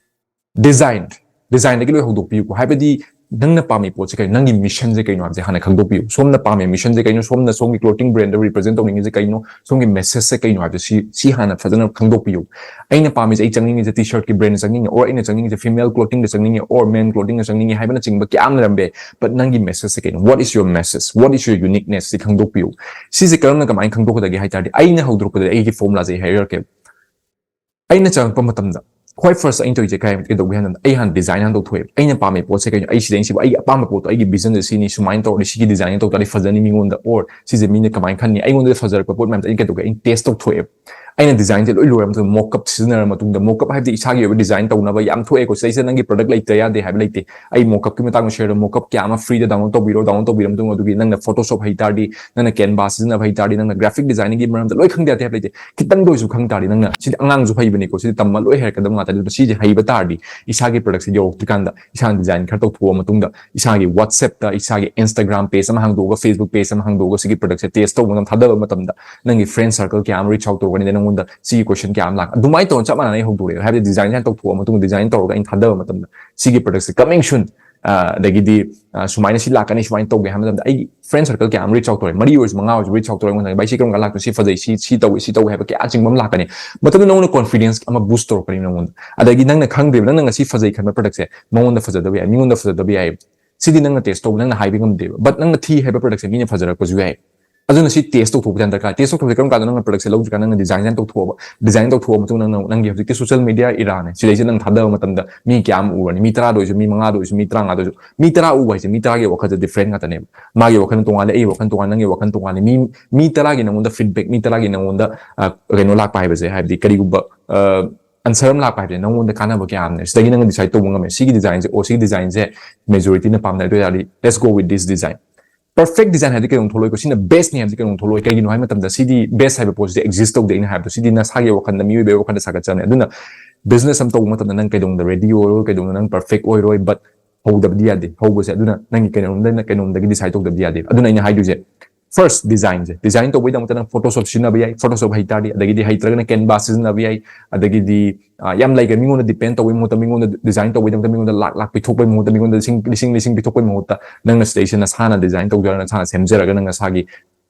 ꯗꯤꯖꯥꯏꯟ, ꯗꯤꯖꯥꯏꯟꯗꯒꯤ ꯂꯣꯏ ꯍꯧꯗꯣꯛꯄꯤꯌꯨꯀꯣ꯫ ꯍꯥꯏꯕꯗꯤ ꯅꯪꯅ ꯄꯥꯝꯃꯤ ꯄꯣꯠꯁꯦ ꯀꯩꯅꯣ, ꯅꯪꯒꯤ ꯃꯤꯁꯟꯁꯦ ꯀꯩꯅꯣ ꯍꯥꯏꯕꯁꯦ ꯍꯥꯟꯅ ꯈꯪꯗꯣꯛꯄꯤꯌꯨ꯫ ꯁꯣꯝꯅ ꯄꯥꯝꯃꯤ ꯃꯤꯁꯟꯁꯦ ꯀꯩꯅꯣ, ꯁꯣꯝꯅ ꯁꯣꯝꯒꯤ ꯀ꯭ꯂꯣꯊꯤꯡ ꯕ꯭ꯔꯦꯟꯗ ꯔꯤꯄ꯭ꯔꯖꯦꯟ ꯇꯧꯅꯤꯡꯉꯤꯁꯦ ꯀꯩꯅꯣ, ꯁꯣꯝꯒꯤ ꯃꯦꯁꯦꯖꯁꯦ ꯀꯩꯅꯣ ꯍꯥꯏꯕꯁꯦ ꯁꯤ ꯁꯤ ꯍꯥꯟꯅ ꯐꯖꯅ ꯈꯪꯗꯣꯛꯄꯤꯌꯨ꯫ ꯑꯩꯅ ꯄꯥꯝꯃꯤꯁꯦ, ꯑꯩ ꯆꯪꯅꯤꯡꯉꯤꯁꯦ ꯇꯤ ꯁꯔꯠꯀꯤ ꯕ꯭ꯔꯦꯟꯗ ꯆꯪꯅꯤꯡꯉꯦ, or ꯑꯩꯅ ꯆꯪꯅꯤꯡꯉꯤꯁꯦ ꯐꯤꯃꯦꯜ ꯀ꯭ꯂꯣꯊꯤꯡꯗ ꯆꯪꯅꯤꯡꯉꯦ, or ꯃꯦꯟ ꯀ꯭ꯂꯣꯊꯤꯡꯗ ꯆꯪꯅꯤꯡꯉꯦ ꯍꯥꯏꯕꯅꯆꯤꯡꯕ ꯀꯌꯥ ꯑꯃ ꯂꯩꯔꯝꯕ ꯌꯥꯏ꯫ But ꯅꯪꯒꯤ ꯃꯦꯁꯦꯖꯁꯦ ꯀꯩꯅꯣ? What is your message? What is your uniqueness? ꯁꯤ ꯈꯪꯗꯣꯛꯄꯤꯌꯨ꯫ ꯁꯤꯁꯦ ꯀꯔꯝꯅ, ꯀꯃꯥꯏꯅ ꯈꯪꯗꯣꯛꯀꯗꯒꯦ ꯍꯥꯏ ꯇꯥꯔꯗꯤ, ꯑꯩꯅ ꯍꯧꯗꯣꯔꯛꯄꯗ ꯑꯩꯒꯤ ꯐꯣꯔꯃꯨꯂꯥꯁꯦ ꯑꯩ ꯍꯥꯏꯔꯛꯀꯦ꯫ ꯑꯩꯅ ꯆꯪꯉꯛꯄ ꯃꯇꯝꯗ ꯈ꯭ꯋꯥꯏ ꯐꯥꯔꯁ ꯑꯩꯅ ꯇꯧꯔꯤꯁꯦ ꯀꯩ-, ꯀꯩꯗꯧꯒꯦ ꯍꯥꯏꯕꯗ, ꯑꯩ ꯍꯥꯟꯅ ꯗꯤꯖꯥꯏꯟ ꯍꯥꯟꯅ ꯇꯧꯊꯣꯛꯑꯦꯕ꯫ ꯑꯩꯅ ꯄꯥꯝꯃꯤ ꯄꯣꯠꯁꯦ ꯀꯩꯅꯣ, ꯑꯩ ꯁꯤꯗꯩꯁꯤꯕꯨ ꯑꯩꯒꯤ ꯑꯄꯥꯝꯕ ꯄꯣꯠꯇꯣ, ꯑꯩꯒꯤ ꯚꯤꯖꯟꯁꯦ ꯁꯤꯅꯤ, ꯁꯨꯃꯥꯏꯅ ꯇꯧꯔꯗꯤ ꯁꯤꯒꯤ ꯗꯤꯖꯥꯏꯟ ꯇꯧ ꯇꯥꯔꯗꯤ ꯐꯖꯅꯤ ꯃꯤꯉꯣꯟꯗ, or ꯁꯤꯁꯦ ꯃꯤꯅ ꯀꯃꯥꯏꯅ ꯈꯟꯅꯤ, ꯑꯩꯉꯣꯟꯗ ꯐꯖꯔꯛꯄ ꯄꯣꯠ ꯃꯌꯥꯝꯁꯦ ꯑꯩ ꯀꯩꯗꯧꯒꯦ, ꯑꯩꯅ ꯇꯦꯁ ꯇꯧꯊꯣꯛꯑꯦꯕ꯫ ꯑꯩꯅ ꯗꯤꯖꯥꯏꯟꯁꯦ ꯂꯣꯏ ꯂꯣꯏꯔ ꯃꯇꯨꯡꯗ, ꯃꯣꯛꯀꯞ ꯁꯤꯖꯤꯟꯅꯔ ꯃꯇꯨꯡꯗ, ꯃꯣꯛꯀꯞ ꯍꯥꯏꯕꯗꯤ ꯏꯁꯥꯒꯤ ꯑꯣꯏꯕ ꯗꯤꯖꯥꯏꯟ ꯇꯧꯅꯕ ꯌꯥꯝ ꯊꯣꯛꯑꯦꯀꯣ, ꯁꯤꯗꯩꯁꯤꯗ ꯅꯪꯒꯤ ꯄ꯭ꯔꯗꯛ ꯂꯩꯇ ꯌꯥꯗꯦ ꯍꯥꯏꯕ ꯂꯩꯇꯦ꯫ ꯑꯩ ꯃꯣꯛꯀꯞꯀꯤ ꯃꯇꯥꯡꯗ ꯁꯤꯌꯔꯗ, ꯃꯣꯛꯀꯞ ꯀꯌꯥ ꯑꯃ ꯐ꯭ꯔꯤꯗ ꯗꯥꯎꯟꯂꯣꯗ ꯇꯧꯕꯤꯔꯣ, ꯗꯥꯎꯟꯂꯣꯗ ꯇꯧꯕꯤꯔ ꯃꯇꯨꯡ ꯑꯗꯨꯒꯤ ꯅꯪꯅ ꯐꯣꯇꯣꯁꯣꯞ ꯍꯩ ꯇꯥꯔꯗꯤ, ꯅꯪꯅ ꯀꯦꯟꯚꯥ ꯁꯤꯖꯤꯟꯅꯕ ꯍꯩ ꯇꯥꯔꯗꯤ, ꯅꯪꯅ ꯒ꯭ꯔꯥꯐꯤꯛ ꯗꯤꯖꯥꯏꯅꯤꯡꯒꯤ ꯃꯔꯝꯗ ꯂꯣꯏ ꯈꯪꯗ ꯌꯥꯗꯦ ꯍꯥꯏꯕ ꯂꯩꯇꯦ꯫ ꯈꯤꯇꯪꯗ ꯑꯣꯏꯁꯨ ꯈꯪ ꯇꯥꯔꯗꯤ, ꯅꯪꯅ ꯁꯤꯗꯤ ꯑꯉꯥꯡꯁꯨ ꯍꯩꯕꯅꯤꯀꯣ, ꯁꯤꯗꯤ ꯇꯝꯕ ꯂꯣꯏ ꯍꯩꯔꯛꯀꯗꯕ ꯉꯥꯛꯇꯅꯤ꯫ ꯑꯗꯨꯅ ꯁꯤꯁꯦ ꯍꯩꯕ ꯇꯥꯔꯗꯤ, ꯏꯁꯥꯒꯤ ꯄ꯭ꯔꯗꯛꯁꯦ ꯌꯧꯔꯛꯇ꯭ꯔꯤꯀꯥꯟꯗ ꯏꯁꯥꯅ ꯗꯤꯖꯥꯏꯟ ꯈꯔ ꯇꯧꯊꯣꯛꯑ ꯃꯇꯨꯡꯗ, ꯏꯁꯥꯒꯤ WhatsApp-ꯇ, ꯏꯁꯥꯒꯤ Instagram page ꯑꯃ ꯍꯥꯡꯗꯣꯛꯑꯒ, Facebook page ꯑꯃ ꯍꯥꯡꯗꯣꯛꯑꯒ, ꯁꯤꯒꯤ ꯄ꯭ꯔꯗꯛꯁꯦ ꯇꯦꯁ ꯇꯧꯕ ꯃꯇꯝ ꯊꯥꯗꯕ ꯃꯇꯝꯗ, ꯅꯪꯒꯤ ꯐ꯭ꯔꯦꯟ ꯁꯔꯀꯜ ꯀꯌꯥ ꯑꯃ ꯔꯤꯆ ꯑꯥꯎꯠ ꯇꯧꯔꯛꯀꯅꯤ, ꯅꯪꯉꯣꯟꯗ ꯁꯤꯒꯤ ꯀꯣꯏꯁꯟ ꯀꯌꯥ ꯑꯃ ꯂꯥꯛ-, ꯑꯗꯨꯃꯥꯏꯅ ꯇꯧꯔ ꯆꯞ ꯃꯥꯟꯅꯅ ꯑꯩ ꯍꯧꯗꯣꯔꯛꯑꯦ꯫ ꯍꯥꯏꯕꯗꯤ ꯗꯤꯖꯥꯏꯟ ꯍꯥꯏꯅ ꯇꯧꯊꯣꯛꯑ ꯃꯇꯨꯡꯗ, ꯗꯤꯖꯥꯏꯟ ꯇꯧꯔꯒ ꯑꯩꯅ ꯊꯥꯗꯕ ꯃꯇꯝꯗ, ꯁꯤꯒꯤ ꯄ꯭ꯔꯗꯛꯁꯦ coming soon, ꯑ, ꯑꯗꯒꯤꯗꯤ, ꯑ, ꯁꯨꯃꯥꯏꯅ ꯁꯤ ꯂꯥꯛꯀꯅꯤ, ꯁꯨꯃꯥꯏꯅ ꯇꯧꯒꯦ ꯍꯥꯏꯕ ꯃꯇꯝꯗ, ꯑꯩꯒꯤ ꯐ꯭ꯔꯦꯟ ꯁꯔꯀꯜ ꯀꯌꯥ ꯑꯃ ꯔꯤꯆ ꯑꯥꯎꯠ ꯇꯧꯔꯦ, ꯃꯔꯤ ꯑꯣꯏꯔꯁꯨ, ꯃꯉꯥ ꯑꯣꯏꯔꯁꯨ ꯔꯤꯆ ꯑꯥꯎꯠ ꯇꯧꯔꯦ ꯑꯩꯉꯣꯟꯗ, "ꯚꯥꯏ, ꯁꯤ ꯀꯔꯝ ꯀꯥꯟ ꯂꯥꯛꯇꯣꯏꯅꯣ? ꯁꯤ ꯐꯖꯩ, ꯁꯤ, ꯁꯤ ꯇꯧꯏ, ꯁꯤ ꯇꯧꯏ" ꯍꯥꯏꯕ ꯀꯌꯥ ꯆꯤꯡꯕ ꯑꯃ ꯂꯥꯛꯀꯅꯤ꯫ ꯃꯇꯝꯗꯨꯗ ꯅꯉꯣꯟꯗ ꯀꯣꯟꯐꯤꯗꯦꯟꯁ ꯑꯃ ꯕꯨꯁ ꯇꯧꯔꯛꯀꯅꯤ ꯅꯉꯣꯟꯗ꯫ ꯑꯗꯒꯤ ꯅꯪꯅ ꯈꯪꯗ꯭ꯔꯤꯕ, ꯅꯪꯅ ꯉꯁꯤ ꯐꯖꯩ ꯈꯟꯕ ꯄ꯭ꯔꯗꯛꯁꯦ ꯃꯉꯣꯟꯗ ꯐꯖꯗꯕ ꯌꯥꯏ, ꯃꯤꯉꯣꯟꯗ ꯐꯖꯗꯕ ꯌꯥꯏ꯫ ꯁꯤꯗꯤ ꯅꯪꯅ ꯇꯦꯁ ꯇꯧꯕ, ꯅꯪꯅ ꯍꯥꯏꯕ ꯉꯝꯗꯦꯕ꯫ But ꯅꯪꯅ ꯊꯤ ꯍꯥꯏꯕ ꯄ꯭ꯔꯗꯛꯁꯦ ꯃꯤꯅ ꯐꯖꯔꯛꯄꯁꯨ ꯌꯥꯏ꯫ ꯑꯗꯨꯅ ꯁꯤ ꯇꯦꯁ ꯇꯧꯊꯣꯛꯄꯁꯦ ꯌꯥꯝ ꯗꯔꯀꯥꯔ꯫ ꯇꯦꯁ ꯇꯧꯊꯣꯛꯄꯁꯦ ꯀꯔꯝ ꯀꯥꯟꯗ? ꯅꯪꯅ ꯄ꯭ꯔꯗꯛꯁꯦ ꯂꯧꯗ꯭ꯔꯤꯀꯥꯟꯗ, ꯅꯪꯅ ꯗꯤꯖꯥꯏꯟꯁꯦ ꯍꯥꯟꯅ ꯇꯧꯊꯣꯛꯑꯕ, ꯗꯤꯖꯥꯏꯟ ꯇꯧꯊꯣꯛꯑ ꯃꯇꯨꯡꯗ ꯅꯪꯅ, ꯅꯪꯒꯤ ꯍꯧꯖꯤꯛꯇꯤ ꯁꯣꯁꯤꯌꯦꯜ ꯃꯤꯗꯤꯌꯥ ꯏꯔꯥꯅꯦ, ꯁꯤꯗꯩꯁꯤꯗ ꯅꯪ ꯊꯥꯗꯕ ꯃꯇꯝꯗ ꯃꯤ ꯀꯌꯥ ꯑꯃ ꯎꯔꯅꯤ? ꯃꯤ ꯇꯔꯥꯗ ꯑꯣꯏꯁꯨ, ꯃꯤ ꯃꯉꯥꯗ ꯑꯣꯏꯁꯨ, ꯃꯤ ꯇꯔꯥꯃꯉꯥꯗ ꯑꯣꯏꯁꯨ꯫ ꯃꯤ ꯇꯔꯥ ꯎꯕ ꯍꯥꯏꯁꯦ ꯃꯤ ꯇꯔꯥꯒꯤ ꯋꯥꯈꯜꯁꯦ ꯗꯤꯐ꯭ꯔꯦꯟ ꯉꯥꯛꯇꯅꯦꯕ꯫ ꯃꯥꯒꯤ ꯋꯥꯈꯜ ꯇꯣꯉꯥꯜꯂꯦ, ꯑꯩꯒꯤ ꯋꯥꯈꯜ ꯇꯣꯉꯥꯜꯂꯦ, ꯅꯪꯒꯤ ꯋꯥꯈꯜ ꯇꯣꯉꯥꯜꯂꯦ꯫ ꯃꯤ, ꯃꯤ ꯇꯔꯥꯒꯤ ꯅꯪꯉꯣꯟꯗ ꯐꯤꯗꯕꯦꯛ, ꯃꯤ ꯇꯔꯥꯒꯤ ꯅꯪꯉꯣꯟꯗ, ꯑ, ꯀꯩꯅꯣ ꯂꯥꯛꯄ ꯍꯥꯏꯕꯁꯦ, ꯍꯥꯏꯕꯗꯤ ꯀꯔꯤꯒꯨꯝꯕ, ꯑ, ꯑꯟꯁꯔ ꯑꯃ ꯂꯥꯛꯄ ꯍꯥꯏꯕꯁꯦ ꯅꯪꯉꯣꯟꯗ ꯀꯥꯟꯅꯕ ꯀꯌꯥ ꯑꯃꯅꯦ꯫ ꯁꯤꯗꯒꯤ ꯅꯪꯅ ꯗꯤꯁꯥꯏꯗ ꯇꯧꯕ ꯉꯝꯃꯦ, ꯁꯤꯒꯤ ꯗꯤꯖꯥꯏꯟꯁꯦ, ꯑꯣ, ꯁꯤꯒꯤ ꯗꯤꯖꯥꯏꯟꯁꯦ ꯃꯦꯖꯣꯔꯤꯇꯤꯅ ꯄꯥꯝꯅꯩ꯫ ꯑꯗꯨ ꯑꯣꯏ ꯇꯥꯔꯗꯤ, let's go with this design꯫ Perfect design ꯍꯥꯏꯗꯤ ꯀꯩꯗꯧ ꯊꯣꯛꯂꯛꯏꯀꯣ? ꯁꯤꯅ ꯕꯦꯁꯅꯤ ꯍꯥꯏꯕꯁꯤ ꯀꯩꯗꯧ ꯊꯣꯛꯂꯛꯏ? ꯀꯩꯒꯤꯅꯣ ꯍꯥꯏꯕ ꯃꯇꯝꯗ, ꯁꯤꯗꯤ ꯕꯦꯁ ꯍꯥꯏꯕ ꯄꯣꯠꯁꯤꯗꯤ ꯑꯦꯛꯖꯤꯁ ꯇꯧꯗꯦ꯫ ꯑꯩꯅ ꯍꯥꯏꯕꯗꯣ, ꯁꯤꯗꯤ ꯅꯁꯥꯒꯤ ꯋꯥꯈꯜꯗ, ꯃꯤꯑꯣꯏꯕꯒꯤ ꯋꯥꯈꯜꯗ ꯁꯥꯒꯠꯆꯕꯅꯦ꯫ ꯑꯗꯨꯅ ꯕꯤꯖꯤꯅꯦꯁ ꯑꯃ ꯇꯧꯕ ꯃꯇꯝꯗ ꯅꯪ ꯀꯩꯗꯧꯅꯨꯡꯗ ꯔꯦꯗꯤ ꯑꯣꯏꯔꯣꯏ, ꯀꯩꯗꯧꯅꯨꯡꯗ ꯅꯪ ꯄꯔꯐꯦꯛ ꯑꯣꯏꯔꯣꯏ, but ꯍꯧꯗꯕꯗꯤ ꯌꯥꯗꯦ꯫ ꯍꯧꯕꯁꯦ ꯑꯗꯨꯅ ꯅꯪꯒꯤ ꯀꯩꯅꯣꯝꯗ, ꯀꯩꯅꯣꯝꯗꯒꯤ ꯗꯤꯁꯥꯏꯗ ꯇꯧꯗꯕꯗꯤ ꯌꯥꯗꯦ꯫ ꯑꯗꯨꯅ ꯑꯩꯅ ꯍꯥꯏꯗꯣꯏꯁꯦ, First, design ꯁꯦ design ꯇꯧꯕꯒꯤꯗꯃꯛꯇ ꯅꯪ Photoshop ꯁꯤꯖꯤꯟꯅꯕ ꯌꯥꯏ, Photoshop ꯍꯩꯇꯥꯔꯗꯤ, ꯑꯗꯒꯤꯗꯤ ꯍꯩꯇ꯭ꯔꯒꯅ Canva ꯁꯤꯖꯤꯟꯅꯕ ꯌꯥꯏ, ꯑꯗꯒꯤꯗꯤ ꯌꯥꯝ ꯂꯩꯈ꯭ꯔꯦ꯫ ꯃꯤꯉꯣꯟꯗ depend ꯇꯧꯕꯒꯤ ꯃꯍꯨꯠꯇ, ꯃꯤꯉꯣꯟꯗ design ꯇꯧꯕꯒꯤꯗꯃꯛꯇ ꯃꯤꯉꯣꯟꯗ ꯂꯥꯛ ꯂꯥꯛ ꯄꯤꯊꯣꯛꯄꯒꯤ ꯃꯍꯨꯠꯇ, ꯃꯤꯉꯣꯟꯗ ꯂꯤꯁꯤꯡ ꯂꯤꯁꯤꯡ ꯂꯤꯁꯤꯡ ꯄꯤꯊꯣꯛꯄꯒꯤ ꯃꯍꯨꯠꯇ, ꯅꯪꯅ ꯁꯤꯗꯩꯁꯤꯗ ꯅꯁꯥꯅ design ꯇꯧꯖꯔꯒ, ꯅꯁꯥꯅ ꯁꯦꯝꯖꯔꯒ, ꯅꯪ ꯅꯁꯥꯒꯤ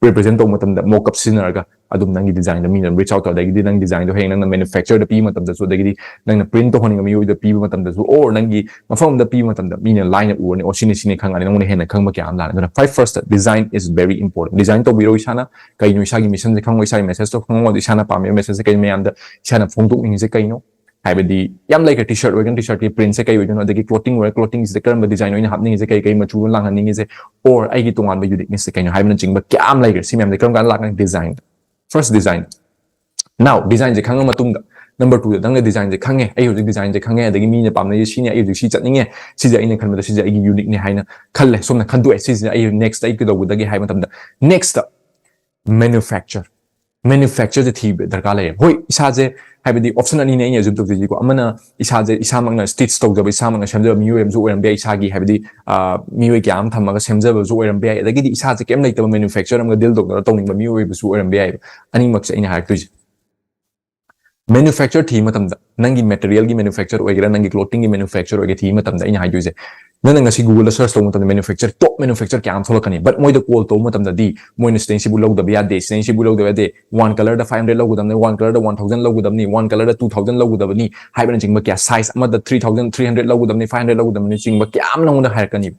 represent ꯇꯧꯕ ꯃꯇꯝꯗ mock up ꯁꯤꯖꯤꯟꯅꯔꯒ ꯑꯗꯨꯝ ꯅꯪꯒꯤ design ꯗꯣ ꯃꯤꯅ reach out ꯇꯧ, ꯑꯗꯒꯤꯗꯤ ꯅꯪ design ꯗꯣ ꯍꯌꯦꯡ ꯅꯪꯅ manufacturer ꯗ ꯄꯤꯕ ꯃꯇꯝꯗꯁꯨ, ꯑꯗꯒꯤꯗꯤ ꯅꯪꯅ print ꯇꯧꯍꯟꯅꯤꯡꯕ ꯃꯤꯑꯣꯏꯗ ꯄꯤꯕ ꯃꯇꯝꯗꯁꯨ, or ꯅꯪꯒꯤ ꯃꯐꯝ ꯑꯃꯗ ꯄꯤꯕ ꯃꯇꯝꯗ ꯃꯤꯅ ꯂꯥꯏꯅ ꯎꯔꯅꯤ, "ꯑꯣ, ꯁꯤꯅꯤ, ꯁꯤꯅꯤ" ꯈꯪꯉꯅꯤ, ꯅꯪꯉꯣꯟꯗ ꯍꯦꯟꯅ ꯈꯪꯕ ꯀꯌꯥ ꯑꯃ ꯂꯥꯛꯑꯅꯤ꯫ ꯑꯗꯨꯅ ꯈ꯭ꯋꯥꯏ first, design is very important꯫ Design ꯇꯧꯕꯤꯔꯣ ꯏꯁꯥꯅ꯫ ꯀꯩꯅꯣ ꯏꯁꯥꯒꯤ mission ꯁꯦ ꯈꯪꯉꯣ, ꯏꯁꯥꯒꯤ message ꯇꯣ ꯈꯪꯉꯣ, ꯑꯗꯨ ꯏꯁꯥꯅ ꯄꯥꯝꯃꯤꯕ message ꯁꯦ ꯀꯩꯅꯣ, ꯃꯌꯥꯝꯗ ꯏꯁꯥꯅ ꯐꯣꯡꯗꯣꯛꯅꯤꯡꯉꯤꯁꯦ ꯀꯩꯅꯣ? ꯍꯥꯏꯕꯗꯤ ꯌꯥꯝ ꯂꯩꯈ꯭ꯔꯦ, T-shirt ꯑꯣꯏꯔꯒꯅ T-shirt ꯀꯤ print ꯁꯦ ꯀꯩ ꯑꯣꯏꯗꯣꯏꯅꯣ, ꯑꯗꯒꯤ clothing ꯑꯣꯏꯔꯒ clothing ꯁꯤꯗ ꯀꯔꯝꯕ design ꯑꯣꯏꯅ ꯍꯥꯞꯅꯤꯡꯉꯤꯁꯦ, ꯀꯩ ꯀꯩ ꯃꯆꯨꯅꯣ ꯂꯥꯡꯍꯟꯅꯤꯡꯉꯤꯁꯦ, or ꯑꯩꯒꯤ ꯇꯣꯉꯥꯟꯕ uniqueness ꯁꯦ ꯀꯩꯅꯣ ꯍꯥꯏꯕꯅꯆꯤꯡꯕ ꯀꯌꯥ ꯑꯃ ꯂꯩꯈ꯭ꯔꯦ꯫ ꯁꯤ ꯃꯌꯥꯝꯁꯦ ꯀꯔꯝ ꯀꯥꯟꯗ ꯂꯥꯛꯀꯅꯤ? Design꯫ First, design꯫ Now, design ꯁꯦ ꯈꯪꯉ ꯃꯇꯨꯡꯗ, number two ꯗ ꯅꯪꯅ design ꯁꯦ ꯈꯪꯉꯦ, "ꯑꯩ ꯍꯧꯖꯤꯛ design ꯁꯦ ꯈꯪꯉꯦ, ꯑꯗꯒꯤ ꯃꯤꯅ ꯄꯥꯝꯅꯩꯁꯦ ꯁꯤꯅꯤ, ꯑꯩ ꯍꯧꯖꯤꯛ ꯁꯤ ꯆꯠꯅꯤꯡꯉꯦ, ꯁꯤꯁꯦ ꯑꯩꯅ ꯈꯟꯕꯗ ꯁꯤꯁꯦ ꯑꯩꯒꯤ unique ꯅꯤ" ꯍꯥꯏꯅ ꯈꯜꯂꯦ, ꯁꯣꯝꯅ ꯈꯟꯗꯣꯛꯑꯦ, "ꯁꯤꯁꯤꯅ ꯑꯩ next ꯑꯩ ꯀꯩꯗꯧꯒꯗꯒꯦ?" ꯍꯥꯏꯕ ꯃꯇꯝꯗ, next ꯇ manufacture꯫ Manufacture ꯁꯦ ꯊꯤꯕ ꯗꯔꯀꯥꯔ ꯂꯩꯔꯦ꯫ ꯍꯣꯏ, ꯏꯁꯥꯁꯦ, ꯍꯥꯏꯕꯗꯤ option ꯑꯅꯤꯅꯦ ꯑꯩꯅ assume ꯇꯧꯖꯩꯁꯤꯀꯣ꯫ ꯑꯃꯅ ꯏꯁꯥꯁꯦ ꯏꯁꯥꯃꯛꯅ stitch ꯇꯧꯖꯕ, ꯏꯁꯥꯃꯛꯅ ꯁꯦꯝꯖꯕ ꯃꯤꯑꯣꯏ ꯑꯃꯁꯨ ꯑꯣꯏꯔꯝꯕ ꯌꯥꯏ, ꯏꯁꯥꯒꯤ, ꯍꯥꯏꯕꯗꯤ, ꯑ, ꯃꯤꯑꯣꯏ ꯀꯌꯥ ꯑꯃ ꯊꯝꯃꯒ ꯁꯦꯝꯖꯕꯁꯨ ꯑꯣꯏꯔꯝꯕ ꯌꯥꯏ, ꯑꯗꯒꯤꯗꯤ ꯏꯁꯥꯁꯦ ꯀꯩꯝ ꯂꯩꯇꯕ manufacturer ꯑꯃꯒ deal ꯇꯧꯅꯔ ꯇꯧꯅꯤꯡꯕ ꯃꯤꯑꯣꯏ ꯑꯣꯏꯕꯁꯨ ꯑꯣꯏꯔꯝꯕ ꯌꯥꯏꯕ꯫ ꯑꯅꯤꯃꯛꯁꯦ ꯑꯩꯅ ꯍꯥꯏꯔꯛꯇꯣꯏꯁꯦ꯫ Manufacture ꯊꯤꯕ ꯃꯇꯝꯗ, ꯅꯪꯒꯤ material ꯒꯤ manufacture ꯑꯣꯏꯒꯦꯔꯥ, ꯅꯪꯒꯤ clothing ꯒꯤ manufacture ꯑꯣꯏꯒꯦꯔꯥ ꯊꯤꯕ ꯃꯇꯝꯗ, ꯑꯩꯅ ꯍꯥꯏꯗꯣꯏꯁꯦ, ꯅꯪꯅ ꯉꯁꯤ Google ꯗ search ꯇꯧꯕ ꯃꯇꯝꯗ manufacture, top manufacture ꯀꯌꯥ ꯑꯃ ꯊꯣꯛꯂꯛꯀꯅꯤ, but ꯃꯣꯏꯗ call ꯇꯧꯕ ꯃꯇꯝꯗꯗꯤ ꯃꯣꯏꯅ ꯁꯤꯗꯩꯁꯤꯕꯨ ꯂꯧꯗꯕ ꯌꯥꯗꯦ, ꯁꯤꯗꯩꯁꯤꯕꯨ ꯂꯧꯗꯕ ꯌꯥꯗꯦ, one colour ꯗ five hundred ꯂꯧꯒꯗꯕꯅꯤ, one colour ꯗ one thousand ꯂꯧꯒꯗꯕꯅꯤ, one colour ꯗ two thousand ꯂꯧꯒꯗꯕꯅꯤ ꯍꯥꯏꯕꯅꯆꯤꯡꯕ ꯀꯌꯥ, size ꯑꯃꯗ three thousand, three hundred ꯂꯧꯒꯗꯕꯅꯤ, five hundred ꯂꯧꯒꯗꯕꯅꯤ ꯆꯤꯡꯕ ꯀꯌꯥ ꯑꯃ ꯅꯉꯣꯟꯗ ꯍꯥꯏꯔꯛꯀꯅꯤ꯫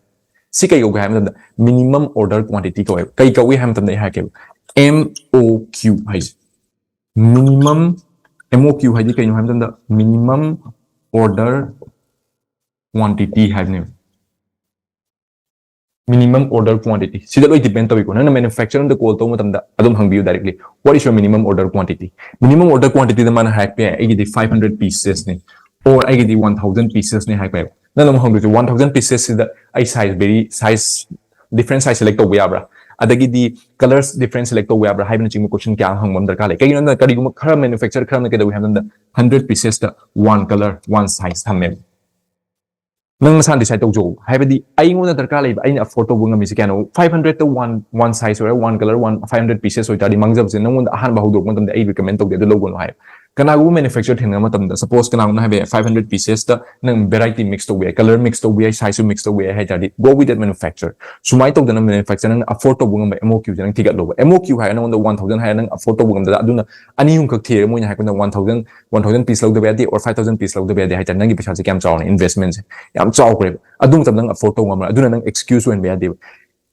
ꯁꯤ ꯀꯩ ꯀꯧꯒꯦ ꯍꯥꯏꯕ ꯃꯇꯝꯗ, minimum order quantity ꯀꯧꯋꯦꯕ꯫ ꯀꯩ ꯀꯧꯏ ꯍꯥꯏꯕ ꯃꯇꯝꯗ ꯑꯩ ꯍꯥꯏꯔꯛꯀꯦꯕ, M O Q ꯍꯥꯏꯁꯦ꯫ Minimum, M O Q ꯍꯥꯏꯗꯤ ꯀꯩꯅꯣ ꯍꯥꯏꯕ ꯃꯇꯝꯗ, minimum order quantity ꯍꯥꯏꯕꯅꯦꯕ꯫ Minimum order quantity ꯁꯤꯗ ꯂꯣꯏ depend ꯇꯧꯏꯀꯣ꯫ ꯅꯪꯅ manufacturer ꯑꯝꯗ call ꯇꯧꯕ ꯃꯇꯝꯗ ꯑꯗꯨꯝ ꯍꯪꯕꯤꯌꯨ directly, "What is your minimum order quantity?" Minimum order quantity ꯗ ꯃꯥꯅ ꯍꯥꯏꯔꯛꯄ ꯌꯥꯏ, "ꯑꯩꯒꯤꯗꯤ five hundred pieces ꯅꯤ, or ꯑꯩꯒꯤꯗꯤ one thousand pieces ꯅꯤ" ꯍꯥꯏꯔꯛꯄ ꯌꯥꯏ꯫ ꯅꯪꯅ ꯑꯃꯨꯛ ꯍꯪꯗꯣꯏꯁꯦ, "One thousand pieces ꯁꯤꯗ ꯑꯩ size vary, size different size select ꯇꯧꯕ ꯌꯥꯕ꯭ꯔꯥ? ꯑꯗꯒꯤꯗꯤ colours different select ꯇꯧꯕ ꯌꯥꯕ꯭ꯔꯥ?" ꯍꯥꯏꯕꯅꯆꯤꯡꯕ question ꯀꯌꯥ ꯑꯃ ꯍꯪꯕ ꯑꯃ ꯗꯔꯀꯥꯔ ꯂꯩ꯫ ꯀꯩꯒꯤꯅꯣ ꯍꯥꯏꯕꯗ, ꯀꯔꯤꯒꯨꯝꯕ ꯈꯔ manufacturer ꯈꯔꯅ ꯀꯩꯗꯧꯏ ꯍꯥꯏꯕ ꯃꯇꯝꯗ, hundred pieces ꯇ one colour, one size ꯊꯝꯃꯦꯕ꯫ ꯅꯪ ꯅꯁꯥꯅ decide ꯇꯧꯖꯧ꯫ ꯍꯥꯏꯕꯗꯤ ꯑꯩꯉꯣꯟꯗ ꯗꯔꯀꯥꯔ ꯂꯩꯕ, ꯑꯩꯅ afford ꯇꯧꯕ ꯉꯝꯃꯤꯁꯦ ꯀꯌꯥꯅꯣ? Five hundred ꯇ one, one size ꯑꯣꯏꯔꯦ, one color, one, five hundred pieces ꯑꯣꯏꯇꯥꯔꯗꯤ ꯃꯥꯡꯖꯕꯁꯦ ꯅꯪꯉꯣꯟꯗ ꯑꯍꯥꯟꯕ ꯍꯧꯗꯣꯛꯄ ꯃꯇꯝꯗ ꯑꯩ recommend ꯇꯧꯗꯦ, ꯑꯗꯨ ꯂꯧꯒꯅꯨ ꯍꯥꯏ꯫ ꯀꯅꯥꯒꯨꯝꯕ manufacturer ꯊꯦꯡꯅꯕ ꯃꯇꯝꯗ, suppose ꯀꯅꯥꯒꯨꯝꯕ ꯍꯥꯏꯕ ꯌꯥꯏ, five hundred pieces ꯇ ꯅꯪ variety mix ꯇꯧꯕ ꯌꯥꯏ, color mix ꯇꯧꯕ ꯌꯥꯏ, size ꯁꯨ mix ꯇꯧꯕ ꯌꯥꯏ ꯍꯥꯏ ꯇꯥꯔꯗꯤ, go with that manufacturer꯫ ꯁꯨꯃꯥꯏꯅ ꯇꯧꯗꯅ manufacturer ꯅꯪꯅ afford ꯇꯧꯕ ꯉꯝꯕ M O Q ꯁꯦ ꯅꯪ ꯊꯤꯒꯠꯂꯣꯕ꯫ M O Q ꯍꯥꯏꯔꯒ ꯅꯪꯉꯣꯟꯗ one thousand ꯍꯥꯏꯔꯒ ꯅꯪ afford ꯇꯧꯕ ꯉꯝꯗ, ꯑꯗꯨꯅ ꯑꯅꯤ ꯑꯍꯨꯝꯈꯛ ꯊꯤꯔꯒ ꯃꯣꯏꯅ ꯍꯥꯏꯔꯛꯄꯗ one thousand, one thousand piece ꯂꯧꯗꯕ ꯌꯥꯗꯦ or five thousand piece ꯂꯧꯗꯕ ꯌꯥꯗꯦ ꯍꯥꯏ ꯇꯥꯔꯗꯤ, ꯅꯪꯒꯤ ꯄꯩꯁꯥꯁꯦ ꯀꯌꯥꯝ ꯆꯥꯎꯔꯅꯤ? Investment ꯁꯦ ꯌꯥꯝ ꯆꯥꯎꯈ꯭ꯔꯦꯕ꯫ ꯑꯗꯨ ꯃꯇꯝꯗ ꯅꯪ afford ꯇꯧꯕ ꯉꯝꯃꯔꯣꯏ꯫ ꯑꯗꯨꯅ ꯅꯪ excuse ꯑꯣꯏꯍꯟꯕ ꯌꯥꯗꯦꯕ꯫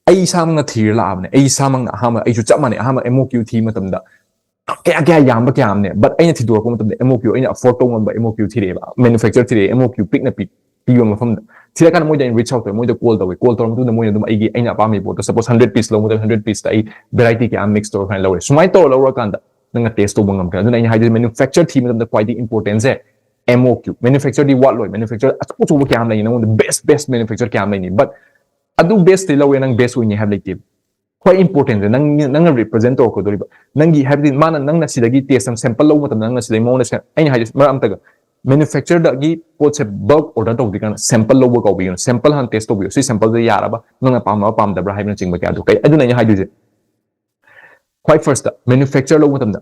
ꯑꯩ ꯏꯁꯥꯃꯛꯅ ꯊꯤꯔ ꯂꯥꯛꯑꯕꯅꯦ꯫ ꯑꯩ ꯏꯁꯥꯃꯛꯅ ꯑꯍꯥꯟꯕ, ꯑꯩꯁꯨ ꯆꯞ ꯃꯥꯟꯅꯩ, ꯑꯍꯥꯟꯕ M O Q ꯊꯤꯕ ꯃꯇꯝꯗ ꯀꯌꯥ ꯀꯌꯥ ꯌꯥꯝꯕ ꯀꯌꯥ ꯑꯃꯅꯦ, but ꯑꯩꯅ ꯊꯤꯗꯣꯔꯛꯄ ꯃꯇꯝꯗ M O Q, ꯑꯩꯅ afford ꯇꯧ ꯉꯝꯕ M O Q ꯊꯤꯔꯛꯑꯦꯕ꯫ Manufacturer ꯊꯤꯔꯛꯑꯦ, M O Q ꯄꯤꯛꯅ ꯄꯤ-, ꯄꯤꯕ ꯃꯐꯝꯗ꯫ ꯊꯤꯔꯀꯥꯟꯗ ꯃꯣꯏꯗ ꯑꯩꯅ reach out ꯇꯧꯋꯦ, ꯃꯣꯏꯗ call ꯇꯧꯋꯦ꯫ Call ꯇꯧꯔ ꯃꯇꯨꯡꯗ ꯃꯣꯏꯅ ꯑꯗꯨꯝ ꯑꯩꯒꯤ, ꯑꯩꯅ ꯑꯄꯥꯝꯕꯒꯤ ꯄꯣꯠꯇꯣ, suppose hundred piece ꯂꯧꯕꯗ hundred piece ꯇ ꯑꯩ variety ꯀꯌꯥ mix ꯇꯧꯔ ꯁꯨꯃꯥꯏꯅ ꯂꯧꯔꯦ꯫ ꯁꯨꯃꯥꯏꯅ ꯇꯧꯔ ꯂꯧꯔꯀꯥꯟꯗ ꯅꯪꯅ test ꯇꯧꯕ ꯉꯝꯈ꯭ꯔꯦ꯫ ꯑꯗꯨꯅ ꯑꯩꯅ ꯍꯥꯏꯗꯣꯏꯁꯦ, manufacturer ꯊꯤꯕ ꯃꯇꯝꯗ ꯈ꯭ꯋꯥꯏꯗꯒꯤ important ꯁꯦ M O Q꯫ Manufacturer ꯗꯤ ꯋꯥꯠꯂꯣꯏ, manufacturer ꯑꯆꯧ ꯑꯆꯧꯕ ꯀꯌꯥ ꯑꯃ ꯂꯩꯅꯤ, ꯅꯪꯉꯣꯟꯗ best best manufacturer ꯀꯌꯥ ꯑꯃ ꯂꯩꯅꯤ, but ꯑꯗꯨ best ꯇꯩ ꯂꯧꯔꯦ, ꯅꯪ best ꯑꯣꯏꯅꯤ ꯍꯥꯏꯕ ꯂꯩꯇꯦ꯫ ꯈ꯭ꯋꯥꯏ important ꯁꯦ ꯅꯪ, ꯅꯪꯅ represent ꯇꯧꯔꯛꯀꯗꯧꯔꯤꯕ, ꯅꯪꯒꯤ, ꯍꯥꯏꯕꯗꯤ ꯃꯥꯅ, ꯅꯪꯅ ꯁꯤꯗꯒꯤ test ꯑꯃ, sample ꯂꯧꯕ ꯃꯇꯝꯗ ꯅꯪꯅ ꯁꯤꯗꯒꯤ ꯃꯉꯣꯟꯗ ꯁꯦ-, ꯑꯩꯅ ꯍꯥꯏꯗꯣꯏꯁꯦ ꯃꯔꯛ ꯑꯝꯇꯒ, manufacturer ꯗꯒꯤ ꯄꯣꯠꯁꯦ bulk order ꯇꯧꯗ꯭ꯔꯤ ꯀꯥꯟꯗ sample ꯂꯧꯕ ꯀꯥꯎꯕꯤꯒꯅꯨ꯫ Sample ꯍꯥꯟꯅ test ꯇꯧꯕꯤꯌꯨ, ꯁꯤ sample ꯁꯦ ꯌꯥꯔꯕ, ꯅꯪꯅ ꯄꯥꯝꯕ ꯄꯥꯝꯗꯕ꯭ꯔꯥ ꯍꯥꯏꯕꯅꯆꯤꯡꯕ ꯀꯌꯥꯗꯣ꯫ ꯀꯩ, ꯑꯗꯨꯅ ꯑꯩꯅ ꯍꯥꯏꯗꯣꯏꯁꯦ, ꯈ꯭ꯋꯥꯏ first ꯇ manufacturer ꯂꯧꯕ ꯃꯇꯝꯗ,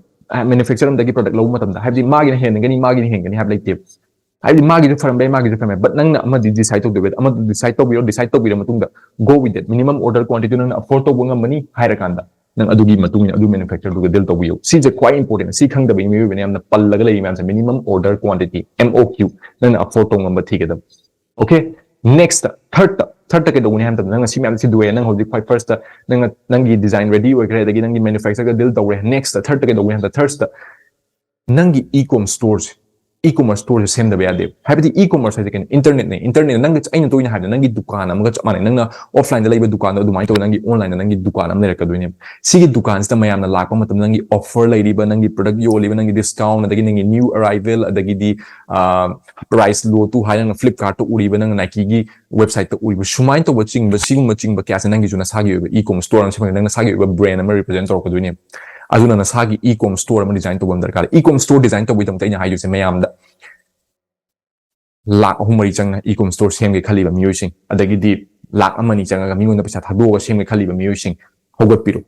manufacturer ꯑꯃꯗꯒꯤ product ꯂꯧꯕ ꯃꯇꯝꯗ, ꯍꯥꯏꯕꯗꯤ ꯃꯥꯒꯤꯅ ꯍꯦꯟꯒꯅꯤ, ꯃꯥꯒꯤꯅ ꯍꯦꯟꯒꯅꯤ ꯍꯥꯏꯕ ꯂꯩꯇꯦꯕ꯫ ꯍꯥꯏꯕꯗꯤ ꯃꯥꯒꯤꯁꯨ ꯐꯔꯝꯕ ꯌꯥꯏ, ꯃꯥꯒꯤꯁꯨ ꯐꯔꯝꯕ ꯌꯥꯏ, but ꯅꯪꯅ ꯑꯃꯗꯤ decide ꯇꯧꯗꯣꯏꯕ꯫ ꯑꯃꯗꯤ decide ꯇꯧꯕꯤꯔꯣ꯫ Decide ꯇꯧꯕꯤꯔ ꯃꯇꯨꯡꯗ, go with that, minimum order quantity ꯗꯨ ꯅꯪꯅ afford ꯇꯧꯕ ꯉꯝꯃꯅꯤ ꯍꯥꯏꯔꯀꯥꯟꯗ, ꯅꯪ ꯑꯗꯨꯒꯤ ꯃꯇꯨꯡ ꯏꯟꯅ ꯑꯗꯨ manufacturer ꯗꯨꯒ deal ꯇꯧꯕꯤꯌꯨ꯫ ꯁꯤꯁꯦ ꯈ꯭ꯋꯥꯏ important꯫ ꯁꯤ ꯈꯪꯗꯕꯒꯤ ꯃꯤꯑꯣꯏꯕꯅ ꯌꯥꯝꯅ ꯄꯜꯂꯒ ꯂꯩꯔꯤ ꯃꯌꯥꯝꯁꯦ, minimum order quantity, M O Q, ꯅꯪꯅ afford ꯇꯧ ꯉꯝꯕ ꯊꯤꯒꯗꯕ꯫ Okay, next, third ꯇ, third ꯇ ꯀꯩꯗꯧꯒꯅꯤ ꯍꯥꯏꯕ ꯃꯇꯝꯗ, ꯅꯪꯅ ꯁꯤ ꯃꯌꯥꯝ ꯊꯤꯗꯣꯛꯑꯦ, ꯅꯪ ꯍꯧꯖꯤꯛ ꯈ꯭ꯋꯥꯏ first ꯇ ꯅꯪꯅ, ꯅꯪꯒꯤ design ready ꯑꯣꯏꯈ꯭ꯔꯦ, ꯑꯗꯒꯤ ꯅꯪꯒꯤ manufacturer ꯒ deal ꯇꯧꯔꯦ꯫ Next ꯇ, third ꯇ ꯀꯩꯗꯧꯒꯅꯤ ꯍꯥꯏꯕꯗ, third ꯇ ꯅꯪꯒꯤ e-com store ꯁꯦ, e-commerce store ꯁꯦ ꯁꯦꯝꯗꯕ ꯌꯥꯗꯦꯕ꯫ ꯍꯥꯏꯕꯗꯤ e-commerce ꯍꯥꯏꯁꯦ ꯀꯩꯅꯣ? Internet ꯅꯦ꯫ Internet ꯅꯦ꯫ ꯅꯪꯒꯤ, ꯑꯩꯅ ꯇꯣꯏꯅ ꯍꯥꯏꯕꯗ, ꯅꯪꯒꯤ ꯗꯨꯀꯥꯟ ꯑꯃꯒ ꯆꯞ ꯃꯥꯟꯅꯩ꯫ ꯅꯪꯅ offline ꯗ ꯂꯩꯕ ꯗꯨꯀꯥꯟꯗꯣ ꯑꯗꯨꯃꯥꯏꯅ ꯇꯧꯗꯅ ꯅꯪꯒꯤ online ꯗ ꯅꯪꯒꯤ ꯗꯨꯀꯥꯟ ꯑꯃ ꯂꯩꯔꯛꯀꯗꯣꯏꯅꯦꯕ꯫ ꯁꯤꯒꯤ ꯗꯨꯀꯥꯟꯁꯤꯗ ꯃꯌꯥꯝꯅ ꯂꯥꯛꯄ ꯃꯇꯝꯗ ꯅꯪꯒꯤ offer ꯂꯩꯔꯤꯕ, ꯅꯪꯒꯤ product ꯌꯣꯜꯂꯤꯕ, ꯅꯪꯒꯤ discount, ꯑꯗꯒꯤ ꯅꯪꯒꯤ new arrival, ꯑꯗꯒꯤꯗꯤ, ꯑꯥ, price low ꯇꯨ ꯍꯥꯏ, ꯅꯪꯅ Flipkart ꯇ ꯎꯔꯤꯕ, ꯅꯪꯅ Nike ꯒꯤ website ꯇ ꯎꯔꯤꯕ, ꯁꯨꯃꯥꯏꯅ ꯇꯧꯕ ꯆꯤꯡꯕ, ꯁꯤꯒꯨꯝꯕ ꯆꯤꯡꯕ ꯀꯌꯥꯁꯦ ꯅꯪꯒꯤꯁꯨ ꯅꯁꯥꯒꯤ ꯑꯣꯏꯕ e-com store ꯑꯃ ꯁꯦꯝꯃꯒ ꯅꯪ ꯅꯁꯥꯒꯤ ꯑꯣꯏꯕ brand ꯑꯃ represent ꯇꯧꯔꯛꯀꯗꯣꯏꯅꯦꯕ꯫ ꯑꯗꯨꯅ ꯅꯁꯥꯒꯤ e-com store ꯑꯃ design ꯇꯧꯕ ꯑꯃ ꯗꯔꯀꯥꯔ ꯂꯩ꯫ E-com store design ꯇꯧꯕꯒꯤꯗꯃꯛꯇ ꯑꯩꯅ ꯍꯥꯏꯗꯣꯏꯁꯦ ꯃꯌꯥꯝꯗ, ꯂꯥꯛ ꯑꯍꯨꯝ ꯃꯔꯤ ꯆꯪꯅ e-com store ꯁꯦꯝꯒꯦ ꯈꯜꯂꯤꯕ ꯃꯤꯑꯣꯏꯁꯤꯡ, ꯑꯗꯒꯤꯗꯤ ꯂꯥꯛ ꯑꯃ ꯑꯅꯤ ꯆꯪꯉꯒ ꯃꯤꯉꯣꯟꯗ ꯄꯩꯁꯥ ꯊꯥꯗꯣꯛꯑꯒ ꯁꯦꯝꯒꯦ ꯈꯜꯂꯤꯕ ꯃꯤꯑꯣꯏꯁꯤꯡ, ꯍꯧꯒꯠꯄꯤꯔꯣ꯫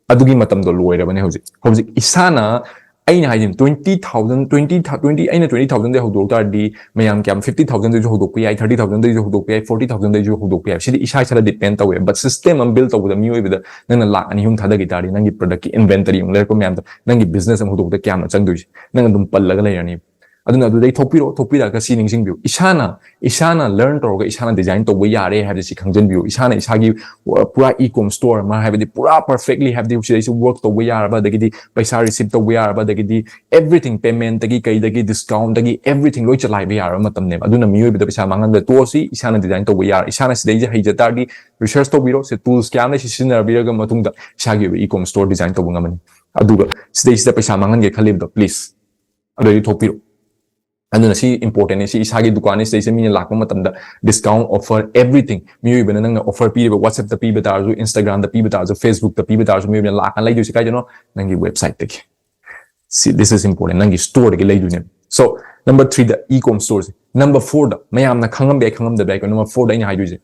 ꯑꯗꯨꯒꯤ ꯃꯇꯝꯗꯣ ꯂꯣꯏꯔꯕꯅꯦ ꯍꯧꯖꯤꯛ꯫ ꯍꯧꯖꯤꯛ ꯏꯁꯥꯅ, ꯑꯩꯅ ꯍꯥꯏꯁꯤꯅꯤ, twenty thousand, twenty, twenty, ꯑꯩꯅ twenty thousand ꯗꯩ ꯍꯧꯗꯣꯛ ꯇꯥꯔꯗꯤ ꯃꯌꯥꯝ ꯀꯌꯥꯝ, fifty thousand ꯗꯩꯁꯨ ꯍꯧꯗꯣꯛꯄ ꯌꯥꯏ, thirty thousand ꯗꯩꯁꯨ ꯍꯧꯗꯣꯛꯄ ꯌꯥꯏ, forty thousand ꯗꯩꯁꯨ ꯍꯧꯗꯣꯛꯄ ꯌꯥꯏ꯫ ꯁꯤꯗꯤ ꯏꯁꯥ ꯏꯁꯥꯗ depend ꯇꯧꯋꯦ꯫ But system ꯑꯃ build ꯇꯧꯕꯗ, ꯃꯤꯑꯣꯏꯕꯗ ꯅꯪꯅ ꯂꯥꯛ ꯑꯅꯤ ꯑꯍꯨꯝ ꯊꯥꯗꯈꯤ ꯇꯥꯔꯗꯤ, ꯅꯪꯒꯤ product ꯀꯤ inventory ꯑꯃꯨꯛ ꯂꯩꯔꯛꯄ ꯃꯌꯥꯝꯗꯣ, ꯅꯪꯒꯤ business ꯑꯃ ꯍꯧꯗꯣꯛꯄꯗ ꯀꯌꯥꯝꯅ ꯆꯪꯗꯣꯏꯁꯦ? ꯅꯪ ꯑꯗꯨꯝ ꯄꯜꯂꯒ ꯂꯩꯔꯅꯤ꯫ ꯑꯗꯨꯅ ꯑꯗꯨꯗꯩ ꯊꯣꯛꯄꯤꯔꯣ, ꯊꯣꯛꯄꯤꯔꯛꯑꯒ ꯁꯤ ꯅꯤꯡꯁꯤꯡꯕꯤꯌꯨ, ꯏꯁꯥꯅ, ꯏꯁꯥꯅ learn ꯇꯧꯔꯒ ꯏꯁꯥꯅ design ꯇꯧꯕ ꯌꯥꯔꯦ ꯍꯥꯏꯕꯁꯤ ꯈꯪꯖꯟꯕꯤꯌꯨ꯫ ꯏꯁꯥꯅ ꯏꯁꯥꯒꯤ, ꯑ, ꯄꯨꯔꯥ e-com store ꯑꯃ, ꯍꯥꯏꯕꯗꯤ ꯄꯨꯔꯥ perfectly, ꯍꯥꯏꯕꯗꯤ ꯁꯤꯗꯩꯁꯨ work ꯇꯧꯕ ꯌꯥꯔꯕ, ꯑꯗꯒꯤꯗꯤ ꯄꯩꯁꯥ receive ꯇꯧꯕ ꯌꯥꯔꯕ, ꯑꯗꯒꯤꯗꯤ everything, payment ꯇꯒꯤ, ꯀꯩꯗꯒꯤ, discount ꯇꯒꯤ, everything ꯂꯣꯏ ꯆꯂꯥꯏꯕ ꯌꯥꯔꯕ ꯃꯇꯝꯅꯦꯕ꯫ ꯑꯗꯨꯅ ꯃꯤꯑꯣꯏꯕꯗ ꯄꯩꯁꯥ ꯃꯥꯡꯍꯟꯕ ꯇꯣꯛꯑꯁꯤ, ꯏꯁꯥꯅ design ꯇꯧꯕ ꯌꯥꯔꯦ꯫ ꯏꯁꯥꯅ ꯁꯤꯗꯩꯁꯦ ꯍꯩꯖ ꯇꯥꯔꯗꯤ research ꯇꯧꯕꯤꯔꯣ, ꯁꯤ tools ꯀꯌꯥ ꯑꯃ ꯁꯤ ꯁꯤꯖꯤꯟꯅꯕꯤꯔꯒ ꯃꯇꯨꯡꯗ ꯏꯁꯥꯒꯤ ꯑꯣꯏꯕ e-com store design ꯇꯧꯕ ꯉꯝꯃꯅꯤ꯫ ꯑꯗꯨꯒ ꯁꯤꯗꯩꯁꯤꯗ ꯄꯩꯁꯥ ꯃꯥꯡꯍꯟꯒꯦ ꯈꯜꯂꯤꯕꯗꯣ, please, ꯑꯗꯨꯗꯩꯗꯤ ꯊꯣꯛꯄꯤꯔꯣ꯫ ꯑꯗꯨꯅ ꯁꯤ important ꯅꯦ꯫ ꯁꯤ ꯏꯁꯥꯒꯤ ꯗꯨꯀꯥꯟꯅꯤ, ꯁꯤꯗꯩꯁꯤꯗ ꯃꯤꯅ ꯂꯥꯛꯄ ꯃꯇꯝꯗ discount, offer, everything, ꯃꯤꯑꯣꯏꯕꯅ ꯅꯪꯅ offer ꯄꯤꯔꯤꯕ, WhatsApp ꯇ ꯄꯤꯕ ꯇꯥꯔꯁꯨ, Instagram ꯗ ꯄꯤꯕ ꯇꯥꯔꯁꯨ, Facebook ꯇ ꯄꯤꯕ ꯇꯥꯔꯁꯨ, ꯃꯤꯑꯣꯏꯕꯅ ꯂꯥꯛꯑꯒ ꯂꯩꯗꯣꯏꯁꯦ ꯀꯥꯏꯗꯅꯣ? ꯅꯪꯒꯤ website ꯇꯒꯤ꯫ ꯁꯤ, this is important, ꯅꯪꯒꯤ store ꯗꯒꯤ ꯂꯩꯗꯣꯏꯅꯦꯕ꯫ So, number three ꯗ e-com store ꯁꯦ꯫ Number four ꯗ, ꯃꯌꯥꯝꯅ ꯈꯪꯉꯝꯕ ꯌꯥꯏ, ꯈꯪꯉꯝꯗꯕ ꯌꯥꯏ, number four ꯗ ꯑꯩꯅ ꯍꯥꯏꯗꯣꯏꯁꯦ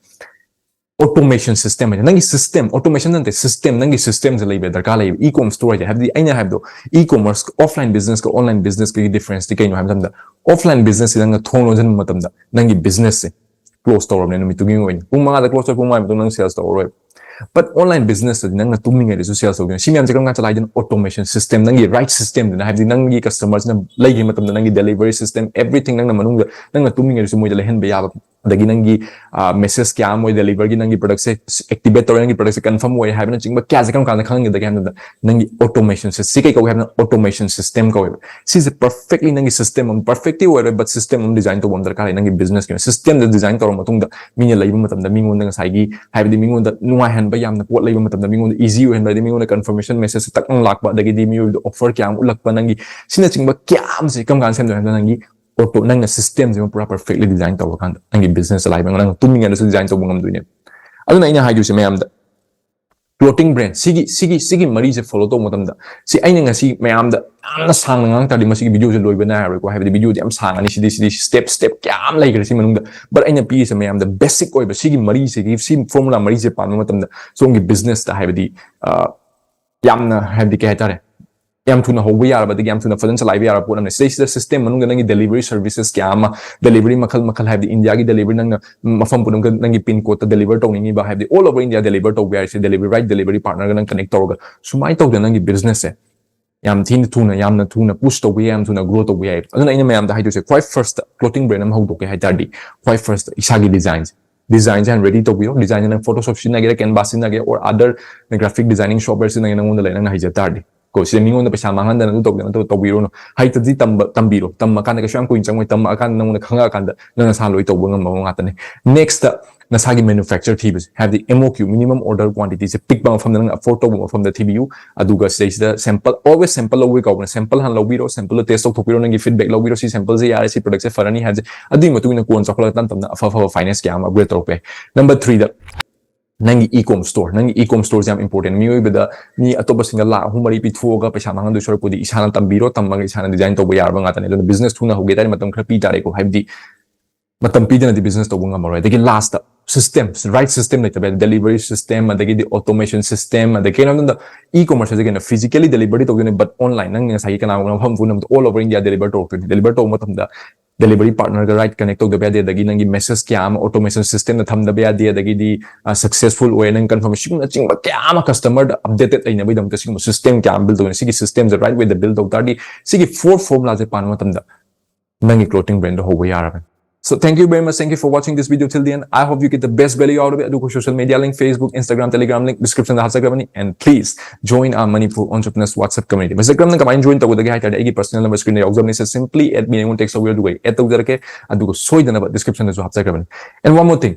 automation system ꯍꯥꯏꯁꯦ꯫ ꯅꯪꯒꯤ system, automation ꯅꯠꯇꯦ, system, ꯅꯪꯒꯤ system ꯁꯦ ꯂꯩꯕ ꯗꯔꯀꯥꯔ ꯂꯩꯌꯦꯕ e-com store ꯍꯥꯏꯁꯦ꯫ ꯍꯥꯏꯕꯗꯤ ꯑꯩꯅ ꯍꯥꯏꯕꯗꯣ, e-commerce, offline business ꯀ online business ꯀꯒꯤ difference ꯇꯤ ꯀꯩꯅꯣ ꯍꯥꯏꯕ ꯃꯇꯝꯗ, offline business ꯁꯤ ꯅꯪꯅ ꯊꯣꯡ ꯂꯣꯟꯁꯤꯟꯕ ꯃꯇꯝꯗ ꯅꯪꯒꯤ business ꯁꯦ close ꯇꯧꯔꯕꯅꯦ ꯅꯨꯃꯤꯠꯇꯨꯒꯤ ꯑꯣꯏꯅ꯫ ꯄꯨꯡ ꯃꯉꯥꯗ close ꯇꯧꯔ ꯄꯨꯡ ꯃꯉꯥꯒꯤ ꯃꯇꯨꯡꯗ ꯅꯪ sales ꯇꯧꯔꯔꯣꯏꯕ꯫ But online business ꯇꯗꯤ ꯅꯪꯅ ꯇꯨꯝꯃꯤꯉꯩꯗꯁꯨ sales ꯇꯧꯗꯣꯏꯅꯦ꯫ ꯁꯤ ꯃꯌꯥꯝꯁꯦ ꯀꯔꯝ ꯀꯥꯟꯗ ꯆꯂꯥꯏꯗꯣꯏꯅꯣ? Automation system, ꯅꯪꯒꯤ right system ꯗꯨꯅ, ꯍꯥꯏꯕꯗꯤ ꯅꯪꯒꯤ customer ꯁꯤꯅ ꯂꯩꯈꯤꯕ ꯃꯇꯝꯗ ꯅꯪꯒꯤ delivery system, everything, ꯅꯪꯅ ꯃꯅꯨꯡꯗ, ꯅꯪꯅ ꯇꯨꯝꯃꯤꯉꯩꯗꯁꯨ ꯃꯣꯏꯗ ꯂꯩꯍꯟꯕ ꯌꯥꯕ, ꯑꯗꯒꯤ ꯅꯪꯒꯤ, ꯑ, message ꯀꯌꯥ ꯑꯃ ꯃꯣꯏ deliver ꯒꯤ, ꯅꯪꯒꯤ product ꯁꯦ activate ꯇꯧꯔꯦ, ꯅꯪꯒꯤ product ꯁꯦ confirm ꯑꯣꯏꯔꯦ ꯍꯥꯏꯕꯅꯆꯤꯡꯕ ꯀꯌꯥꯁꯦ ꯀꯔꯝ ꯀꯥꯟꯗ ꯈꯪꯍꯟꯒꯗꯒꯦ ꯍꯥꯏꯕ ꯃꯇꯝꯗ, ꯅꯪꯒꯤ automation ꯁꯦ, ꯁꯤ ꯀꯩ ꯀꯧꯏ ꯍꯥꯏꯕꯅ automation system ꯀꯧꯋꯦꯕ꯫ ꯁꯤꯁꯦ perfectly ꯅꯪꯒꯤ system ꯑꯃ, perfect ꯇꯤ ꯑꯣꯏꯔꯣꯏ, but system ꯑꯃ design ꯇꯧꯕ ꯑꯃ ꯗꯔꯀꯥꯔ ꯂꯩ ꯅꯪꯒꯤ business ꯀꯤ꯫ System ꯗ design ꯇꯧꯔꯕ ꯃꯇꯨꯡꯗ ꯃꯤꯅ ꯂꯩꯕ ꯃꯇꯝꯗ ꯃꯤꯉꯣꯟꯗ ꯉꯁꯥꯏꯒꯤ, ꯍꯥꯏꯕꯗꯤ ꯃꯤꯉꯣꯟꯗ ꯅꯨꯡꯉꯥꯏꯍꯟꯕ, ꯌꯥꯝꯅ ꯄꯣꯠ ꯂꯩꯕ ꯃꯇꯝꯗ ꯃꯤꯉꯣꯟꯗ easy ꯑꯣꯏꯍꯟꯕ, ꯍꯥꯏꯗꯤ ꯃꯤꯉꯣꯟꯗ confirmation message ꯇꯛ ꯂꯥꯛꯄ, ꯑꯗꯒꯤꯗꯤ ꯃꯤꯑꯣꯏꯕꯗ offer ꯀꯌꯥ ꯑꯃ ꯎꯠꯂꯛꯄ, ꯅꯪꯒꯤ ꯁꯤꯅꯆꯤꯡꯕ ꯀꯌꯥ ꯑꯃꯁꯦ ꯀꯔꯝ ꯀꯥꯟꯗ ꯁꯦꯝꯗꯣꯏꯅꯣ ꯍꯥꯏꯕꯗ, ꯅꯪꯒꯤ auto, ꯅꯪꯅ system ꯁꯤꯃ ꯄꯨꯔꯥ perfectly design ꯇꯧꯔꯀꯥꯟꯗ ꯅꯪꯒꯤ business ꯆꯂꯥꯏꯕ, ꯅꯪ ꯇꯨꯝꯃꯤꯉꯩꯗꯁꯨ design ꯇꯧꯕ ꯉꯝꯗꯣꯏꯅꯦꯕ꯫ ꯑꯗꯨꯅ ꯑꯩꯅ ꯍꯥꯏꯗꯣꯏꯁꯦ ꯃꯌꯥꯝꯗ, clothing brand ꯁꯤꯒꯤ ꯁꯤꯒꯤ ꯁꯤꯒꯤ ꯃꯔꯤꯁꯦ follow ꯇꯧꯕ ꯃꯇꯝꯗ, ꯁꯤ ꯑꯩꯅ ꯉꯁꯤ ꯃꯌꯥꯝꯗ ꯌꯥꯝꯅ ꯁꯥꯡꯅ ꯉꯥꯡ ꯇꯥꯔꯗꯤ ꯃꯁꯤꯒꯤ video ꯁꯦ ꯂꯣꯏꯕ ꯅꯥꯏꯔꯣꯏꯀꯣ, ꯍꯥꯏꯕꯗꯤ video ꯗꯤ ꯌꯥꯝ ꯁꯥꯡꯉꯅꯤ, ꯁꯤꯗꯤ ꯁꯤꯗꯤ step step ꯀꯌꯥ ꯑꯃ ꯂꯩꯈ꯭ꯔꯦ ꯁꯤ ꯃꯅꯨꯡꯗ꯫ But ꯑꯩꯅ ꯄꯤꯔꯤꯁꯦ ꯃꯌꯥꯝꯗ basic ꯑꯣꯏꯕ ꯁꯤꯒꯤ ꯃꯔꯤꯁꯤꯒꯤ, ꯁꯤ formula ꯃꯔꯤꯁꯦ ꯄꯥꯟꯕ ꯃꯇꯝꯗ ꯁꯣꯝꯒꯤ business ꯇ ꯍꯥꯏꯕꯗꯤ ꯑ, ꯌꯥꯝꯅ, ꯍꯥꯏꯕꯗꯤ ꯀꯩ ꯍꯥꯏꯇꯥꯔꯦ, ꯌꯥꯝ ꯊꯨꯅ ꯍꯧꯕ ꯌꯥꯔꯕ, ꯑꯗꯒꯤ ꯌꯥꯝ ꯊꯨꯅ ꯐꯖꯅ ꯆꯂꯥꯏꯕ ꯌꯥꯔꯕ ꯄꯣꯠ ꯑꯃꯅꯤ꯫ ꯁꯤꯗꯩꯁꯤꯗ system ꯃꯅꯨꯡꯗ ꯅꯪꯒꯤ delivery services ꯀꯌꯥ ꯑꯃ, delivery ꯃꯈꯜ ꯃꯈꯜ, ꯍꯥꯏꯕꯗꯤ India ꯒꯤ delivery, ꯅꯪꯅ ꯃꯐꯝ ꯄꯨꯝꯅꯃꯛꯇ ꯅꯪꯒꯤ pin code ꯇ deliver ꯇꯧꯅꯤꯡꯉꯤꯕ, ꯍꯥꯏꯕꯗꯤ all over India deliver ꯇꯧꯕ ꯌꯥꯔꯤꯁꯦ, delivery, right delivery partner ꯒ ꯅꯪ connect ꯇꯧꯔꯒ, ꯁꯨꯃꯥꯏꯅ ꯇꯧꯗꯅ ꯅꯪꯒꯤ business ꯁꯦ ꯌꯥꯝ ꯊꯤꯅ ꯊꯨꯅ, ꯌꯥꯝꯅ ꯊꯨꯅ push ꯇꯧꯕ ꯌꯥꯏ, ꯌꯥꯝ ꯊꯨꯅ grow ꯇꯧꯕ ꯌꯥꯏ꯫ ꯑꯗꯨꯅ ꯑꯩꯅ ꯃꯌꯥꯝꯗ ꯍꯥꯏꯗꯣꯏꯁꯦ, ꯈ꯭ꯋꯥꯏ first ꯇ clothing brand ꯑꯃ ꯍꯧꯗꯣꯛꯀꯦ ꯍꯥꯏ ꯇꯥꯔꯗꯤ, ꯈ꯭ꯋꯥꯏ first ꯇ ꯏꯁꯥꯒꯤ design ꯁꯦ, design ꯁꯦ ꯍꯥꯟꯅ ready ꯇꯧꯕꯤꯌꯣ꯫ Design ꯁꯦ ꯅꯪ Photoshop ꯁꯤꯖꯤꯟꯅꯒꯦꯔꯥ, Canva ꯁꯤꯖꯤꯟꯅꯒꯦꯔꯥ, or other graphic designing software ꯁꯤꯖꯤꯟꯅꯒꯦꯔꯥ, ꯅꯪꯉꯣꯟꯗ ꯂꯩ, ꯅꯪꯅ ꯍꯩꯖ ꯇꯥꯔꯗꯤ꯫ ꯀꯣ, ꯁꯤꯗ ꯃꯤꯉꯣꯟꯗ ꯄꯩꯁꯥ ꯃꯥꯡꯍꯟꯗꯅ ꯑꯗꯨ ꯇꯧꯗꯅ ꯇꯧ-, ꯇꯧꯕꯤꯔꯨꯅꯨ꯫ ꯍꯩꯇꯗꯤ ꯇꯝꯕ, ꯇꯝꯕꯤꯔꯣ꯫ ꯇꯝꯃꯀꯥꯟꯗ ꯀꯩꯁꯨ ꯌꯥꯝ ꯀꯨꯏꯅ ꯆꯪꯉꯣꯏ꯫ ꯇꯝꯃꯛꯑꯀꯥꯟꯗ ꯅꯉꯣꯟꯗ ꯈꯪꯉꯛꯑꯀꯥꯟꯗ ꯅꯪ ꯅꯁꯥ ꯂꯣꯏ ꯇꯧꯕ ꯉꯝꯕ ꯉꯥꯛꯇꯅꯦ꯫ Next ꯇ ꯅꯁꯥꯒꯤ manufacture ꯊꯤꯕꯁꯦ, ꯍꯥꯏꯕꯗꯤ M O Q, minimum order quantity ꯁꯦ ꯄꯤꯛꯄ ꯃꯐꯝꯗ, ꯅꯪꯅ afford ꯇꯧꯕ ꯃꯐꯝꯗ ꯊꯤꯕꯤꯌꯨ꯫ ꯑꯗꯨꯒ ꯁꯤꯗꯩꯁꯤꯗ sample, always sample ꯂꯧꯕꯒꯤ ꯀꯥꯎꯕꯅꯦ꯫ Sample ꯍꯥꯟꯅ ꯂꯧꯕꯤꯔꯣ, sample ꯗꯣ test ꯇꯧꯊꯣꯛꯄꯤꯔꯣ, ꯅꯪꯒꯤ feedback ꯂꯧꯕꯤꯔꯣ, ꯁꯤ sample ꯁꯦ ꯌꯥꯔꯦ, ꯁꯤ product ꯁꯦ ꯐꯔꯅꯤ ꯍꯥꯏꯕꯁꯦ꯫ ꯑꯗꯨꯒꯤ ꯃꯇꯨꯡ ꯏꯟꯅ ꯀꯣꯟꯅ ꯆꯥꯎꯈꯠꯂꯛꯄ ꯇꯞ ꯇꯞꯅ ꯑꯐ ꯑꯐꯕ finance ꯀꯌꯥ ꯑꯃ upgrade ꯇꯧꯔꯛꯄ ꯌꯥꯏ꯫ Number three ꯗ ꯅꯪꯒꯤ e-com store, ꯅꯪꯒꯤ e-com store ꯁꯦ ꯌꯥꯝ important꯫ ꯃꯤꯑꯣꯏꯕꯗ ꯃꯤ ꯑꯇꯣꯞꯄꯁꯤꯡꯗ ꯂꯥꯛ ꯑꯍꯨꯝ ꯃꯔꯤ ꯄꯤꯊꯣꯛꯑꯒ ꯄꯩꯁꯥ ꯃꯥꯡꯍꯟꯗꯣꯏ ꯁꯔꯨꯛꯄꯨꯗꯤ ꯏꯁꯥꯅ ꯇꯝꯕꯤꯔꯣ, ꯇꯝꯃꯒ ꯏꯁꯥꯅ design ꯇꯧꯕ ꯌꯥꯔꯕ ꯉꯥꯛꯇꯅꯦ꯫ ꯑꯗꯨꯅ business ꯊꯨꯅ ꯍꯧꯒꯦ ꯇꯥꯔꯗꯤ ꯃꯇꯝ ꯈꯔ ꯄꯤ ꯇꯥꯔꯦꯀꯣ, ꯍꯥꯏꯕꯗꯤ ꯃꯇꯝ ꯄꯤꯗꯅꯗꯤ business ꯇꯧꯕ ꯉꯝꯃꯔꯣꯏ꯫ ꯑꯗꯒꯤ last ꯇ system, right system ꯂꯩꯇꯕ ꯌꯥꯗꯦ꯫ Delivery system, ꯑꯗꯒꯤꯗꯤ automation system, ꯑꯗꯒꯤ ꯀꯩꯅꯣ ꯍꯥꯏꯕ ꯃꯇꯝꯗ e-commerce ꯍꯥꯏꯁꯦ ꯀꯩꯅꯣ, physically delivery ꯇꯧꯗꯣꯏꯅꯦ, but online, ꯅꯪ ꯉꯁꯥꯏꯒꯤ ꯀꯅꯥꯒꯨꯝꯕ ꯃꯐꯝ ꯄꯨꯝꯅꯃꯛꯇ all over India deliver ꯇꯧꯔꯛꯇꯣꯏꯅꯦ꯫ Deliver ꯇꯧꯕ ꯃꯇꯝꯗ delivery partner ꯒ right connect ꯇꯧꯗꯕ ꯌꯥꯗꯦ, ꯑꯗꯒꯤ ꯅꯪꯒꯤ message ꯀꯌꯥ ꯑꯃ automation system ꯗ ꯊꯝꯗꯕ ꯌꯥꯗꯦ, ꯑꯗꯒꯤꯗꯤ, ꯑ, successful ꯑꯣꯏ, ꯅꯪ confirm, ꯁꯤꯒꯨꯝꯕꯅꯆꯤꯡꯕ ꯀꯌꯥ ꯑꯃ customer ꯗ updated ꯂꯩꯅꯕꯒꯤꯗꯝꯇ ꯁꯤꯒꯨꯝꯕ system ꯀꯌꯥ ꯑꯃ build ꯇꯧꯒꯅꯤ꯫ ꯁꯤꯒꯤ system ꯁꯦ right way ꯗ build ꯇꯧ ꯇꯥꯔꯗꯤ ꯁꯤꯒꯤ four formula ꯁꯦ ꯄꯥꯟꯕ ꯃꯇꯝꯗ ꯅꯪꯒꯤ clothing brand ꯗꯣ ꯍꯧꯕ ꯌꯥꯔꯕꯅꯤ꯫ So thank you very much. Thank you for watching this video till the end. I hope you get the best value out of it. ꯑꯗꯨꯒ social media link, Facebook, Instagram, Telegram link description the ꯍꯥꯞꯆꯈ꯭ꯔꯕꯅꯤ꯫ And please join our Manipur Entrepreneurs WhatsApp community꯫ ꯃꯁꯤꯗ ꯀꯔꯝꯅ ꯀꯃꯥꯏꯅ join ꯇꯧꯒꯗꯒꯦ ꯍꯥꯏ ꯇꯥꯔꯗꯤ, ꯑꯩꯒꯤ personal number screen the ꯌꯥꯎꯖꯕꯅꯤ꯫ Say simply at me ꯑꯩꯉꯣꯟꯗ text ꯇꯧꯕꯤꯔꯣ, ꯑꯗꯨꯒ ꯑꯩ add ꯇꯧꯖꯔꯛꯀꯦ꯫ ꯑꯗꯨꯒ ꯁꯣꯏꯗꯅꯕ description ꯗꯁꯨ ꯍꯥꯞꯆꯈ꯭ꯔꯕꯅꯤ꯫ And one more thing,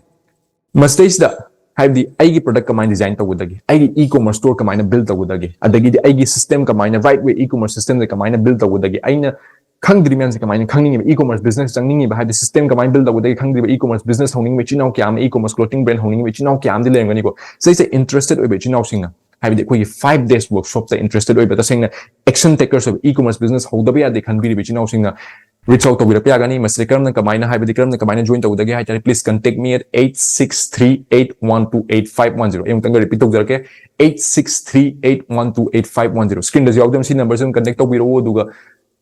ꯃꯁꯤꯗꯩꯁꯤꯗ ꯍꯥꯏꯕꯗꯤ ꯑꯩꯒꯤ product ꯀꯃꯥꯏꯅ design ꯇꯧꯒꯗꯒꯦ, ꯑꯩꯒꯤ e-commerce store ꯀꯃꯥꯏꯅ build ꯇꯧꯒꯗꯒꯦ, ꯑꯗꯒꯤꯗꯤ ꯑꯩꯒꯤ system ꯀꯃꯥꯏꯅ, right way e-commerce system ꯁꯦ ꯀꯃꯥꯏꯅ build ꯇꯧꯒꯗꯒꯦ, ꯑꯩꯅ ꯈꯪꯗ꯭ꯔꯤ ꯃꯌꯥꯝꯁꯦ ꯀꯃꯥꯏꯅ ꯈꯪꯅꯤꯡꯉꯤꯕ? E-commerce business ꯆꯪꯅꯤꯡꯉꯤꯕ, ꯍꯥꯏꯕꯗꯤ system ꯀꯃꯥꯏꯅ build ꯇꯧꯒꯗꯒꯦ ꯈꯪꯗ꯭ꯔꯤꯕ e-commerce business ꯍꯧꯅꯤꯡꯉꯤꯕ ꯏꯆꯤꯟ ꯏꯅꯥꯎ ꯀꯌꯥ ꯑꯃ, e-commerce clothing brand ꯍꯧꯅꯤꯡꯉꯤꯕ ꯏꯆꯤꯟ ꯏꯅꯥꯎ ꯀꯌꯥ ꯑꯃꯗꯤ ꯂꯩꯔꯝꯒꯅꯤꯀꯣ꯫ ꯁꯤꯁꯦ interested ꯑꯣꯏꯕ ꯏꯆꯤꯟ ꯏꯅꯥꯎꯁꯤꯡꯅ, ꯍꯥꯏꯕꯗꯤ ꯑꯩꯈꯣꯏꯒꯤ five days workshopꯇ interested ꯑꯣꯏꯕ, ꯇꯁꯦꯡꯅ action takers ꯑꯣꯏꯕ, e-commerce business ꯍꯧꯗꯕ ꯌꯥꯗꯦ ꯈꯟꯕꯤꯔꯤꯕ ꯏꯆꯤꯟ ꯏꯅꯥꯎꯁꯤꯡꯅ reach out ꯇꯧꯕꯤꯔꯛꯄ ꯌꯥꯒꯅꯤ꯫ ꯃꯁꯤꯗ ꯀꯔꯝꯅ, ꯀꯃꯥꯏꯅ, ꯍꯥꯏꯕꯗꯤ ꯀꯔꯝꯅ, ꯀꯃꯥꯏꯅ join ꯇꯧꯒꯗꯒꯦ ꯍꯥꯏ ꯇꯥꯔꯗꯤ, please contact me at eight six three eight one two eight five one zero꯫ ꯑꯩ ꯑꯃꯨꯛꯇꯪꯒ repeat ꯇꯧꯖꯔꯛꯀꯦ, eight six three eight one two eight five one zero꯫ Screenꯗꯁꯨ ꯌꯥꯎꯖꯔꯝ, ꯁꯤ numberꯁꯤ ꯑꯗꯨꯝ contact ꯇꯧꯕꯤꯔꯛꯎ꯫ ꯑꯗꯨꯒ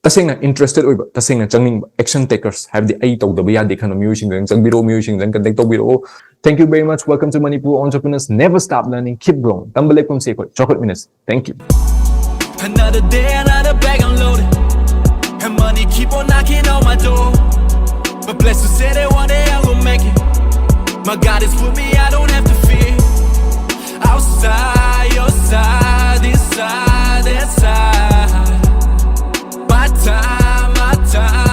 ꯇꯁꯦꯡꯅ interested ꯑꯣꯏꯕ, ꯇꯁꯦꯡꯅ ꯆꯪꯅꯤꯡꯕ action takers, ꯍꯥꯏꯕꯗꯤ ꯑꯩ ꯇꯧꯗꯕ ꯌꯥꯗꯦ ꯈꯟꯕ ꯃꯤꯑꯣꯏꯁꯤꯡꯗ ꯑꯗꯨꯝ ꯆꯪꯕꯤꯔꯛꯑꯣ, ꯃꯤꯑꯣꯏꯁꯤꯡꯗ ꯑꯗꯨꯝ contact ꯇꯧꯕꯤꯔꯛꯑꯣ꯫ Thank you very much. Welcome to Manipur Entrepreneurs. Never stop learning. Keep growing. ꯇꯝꯕ ꯂꯦꯞꯀꯨꯝꯁꯦ ꯑꯩꯈꯣꯏ ꯆꯥꯎꯈꯠꯃꯤꯟꯅꯁꯤ꯫ Thank you. Another day, another bag unloaded. And money keep on knocking on my door. But blessed to say that one day I will make it. My God is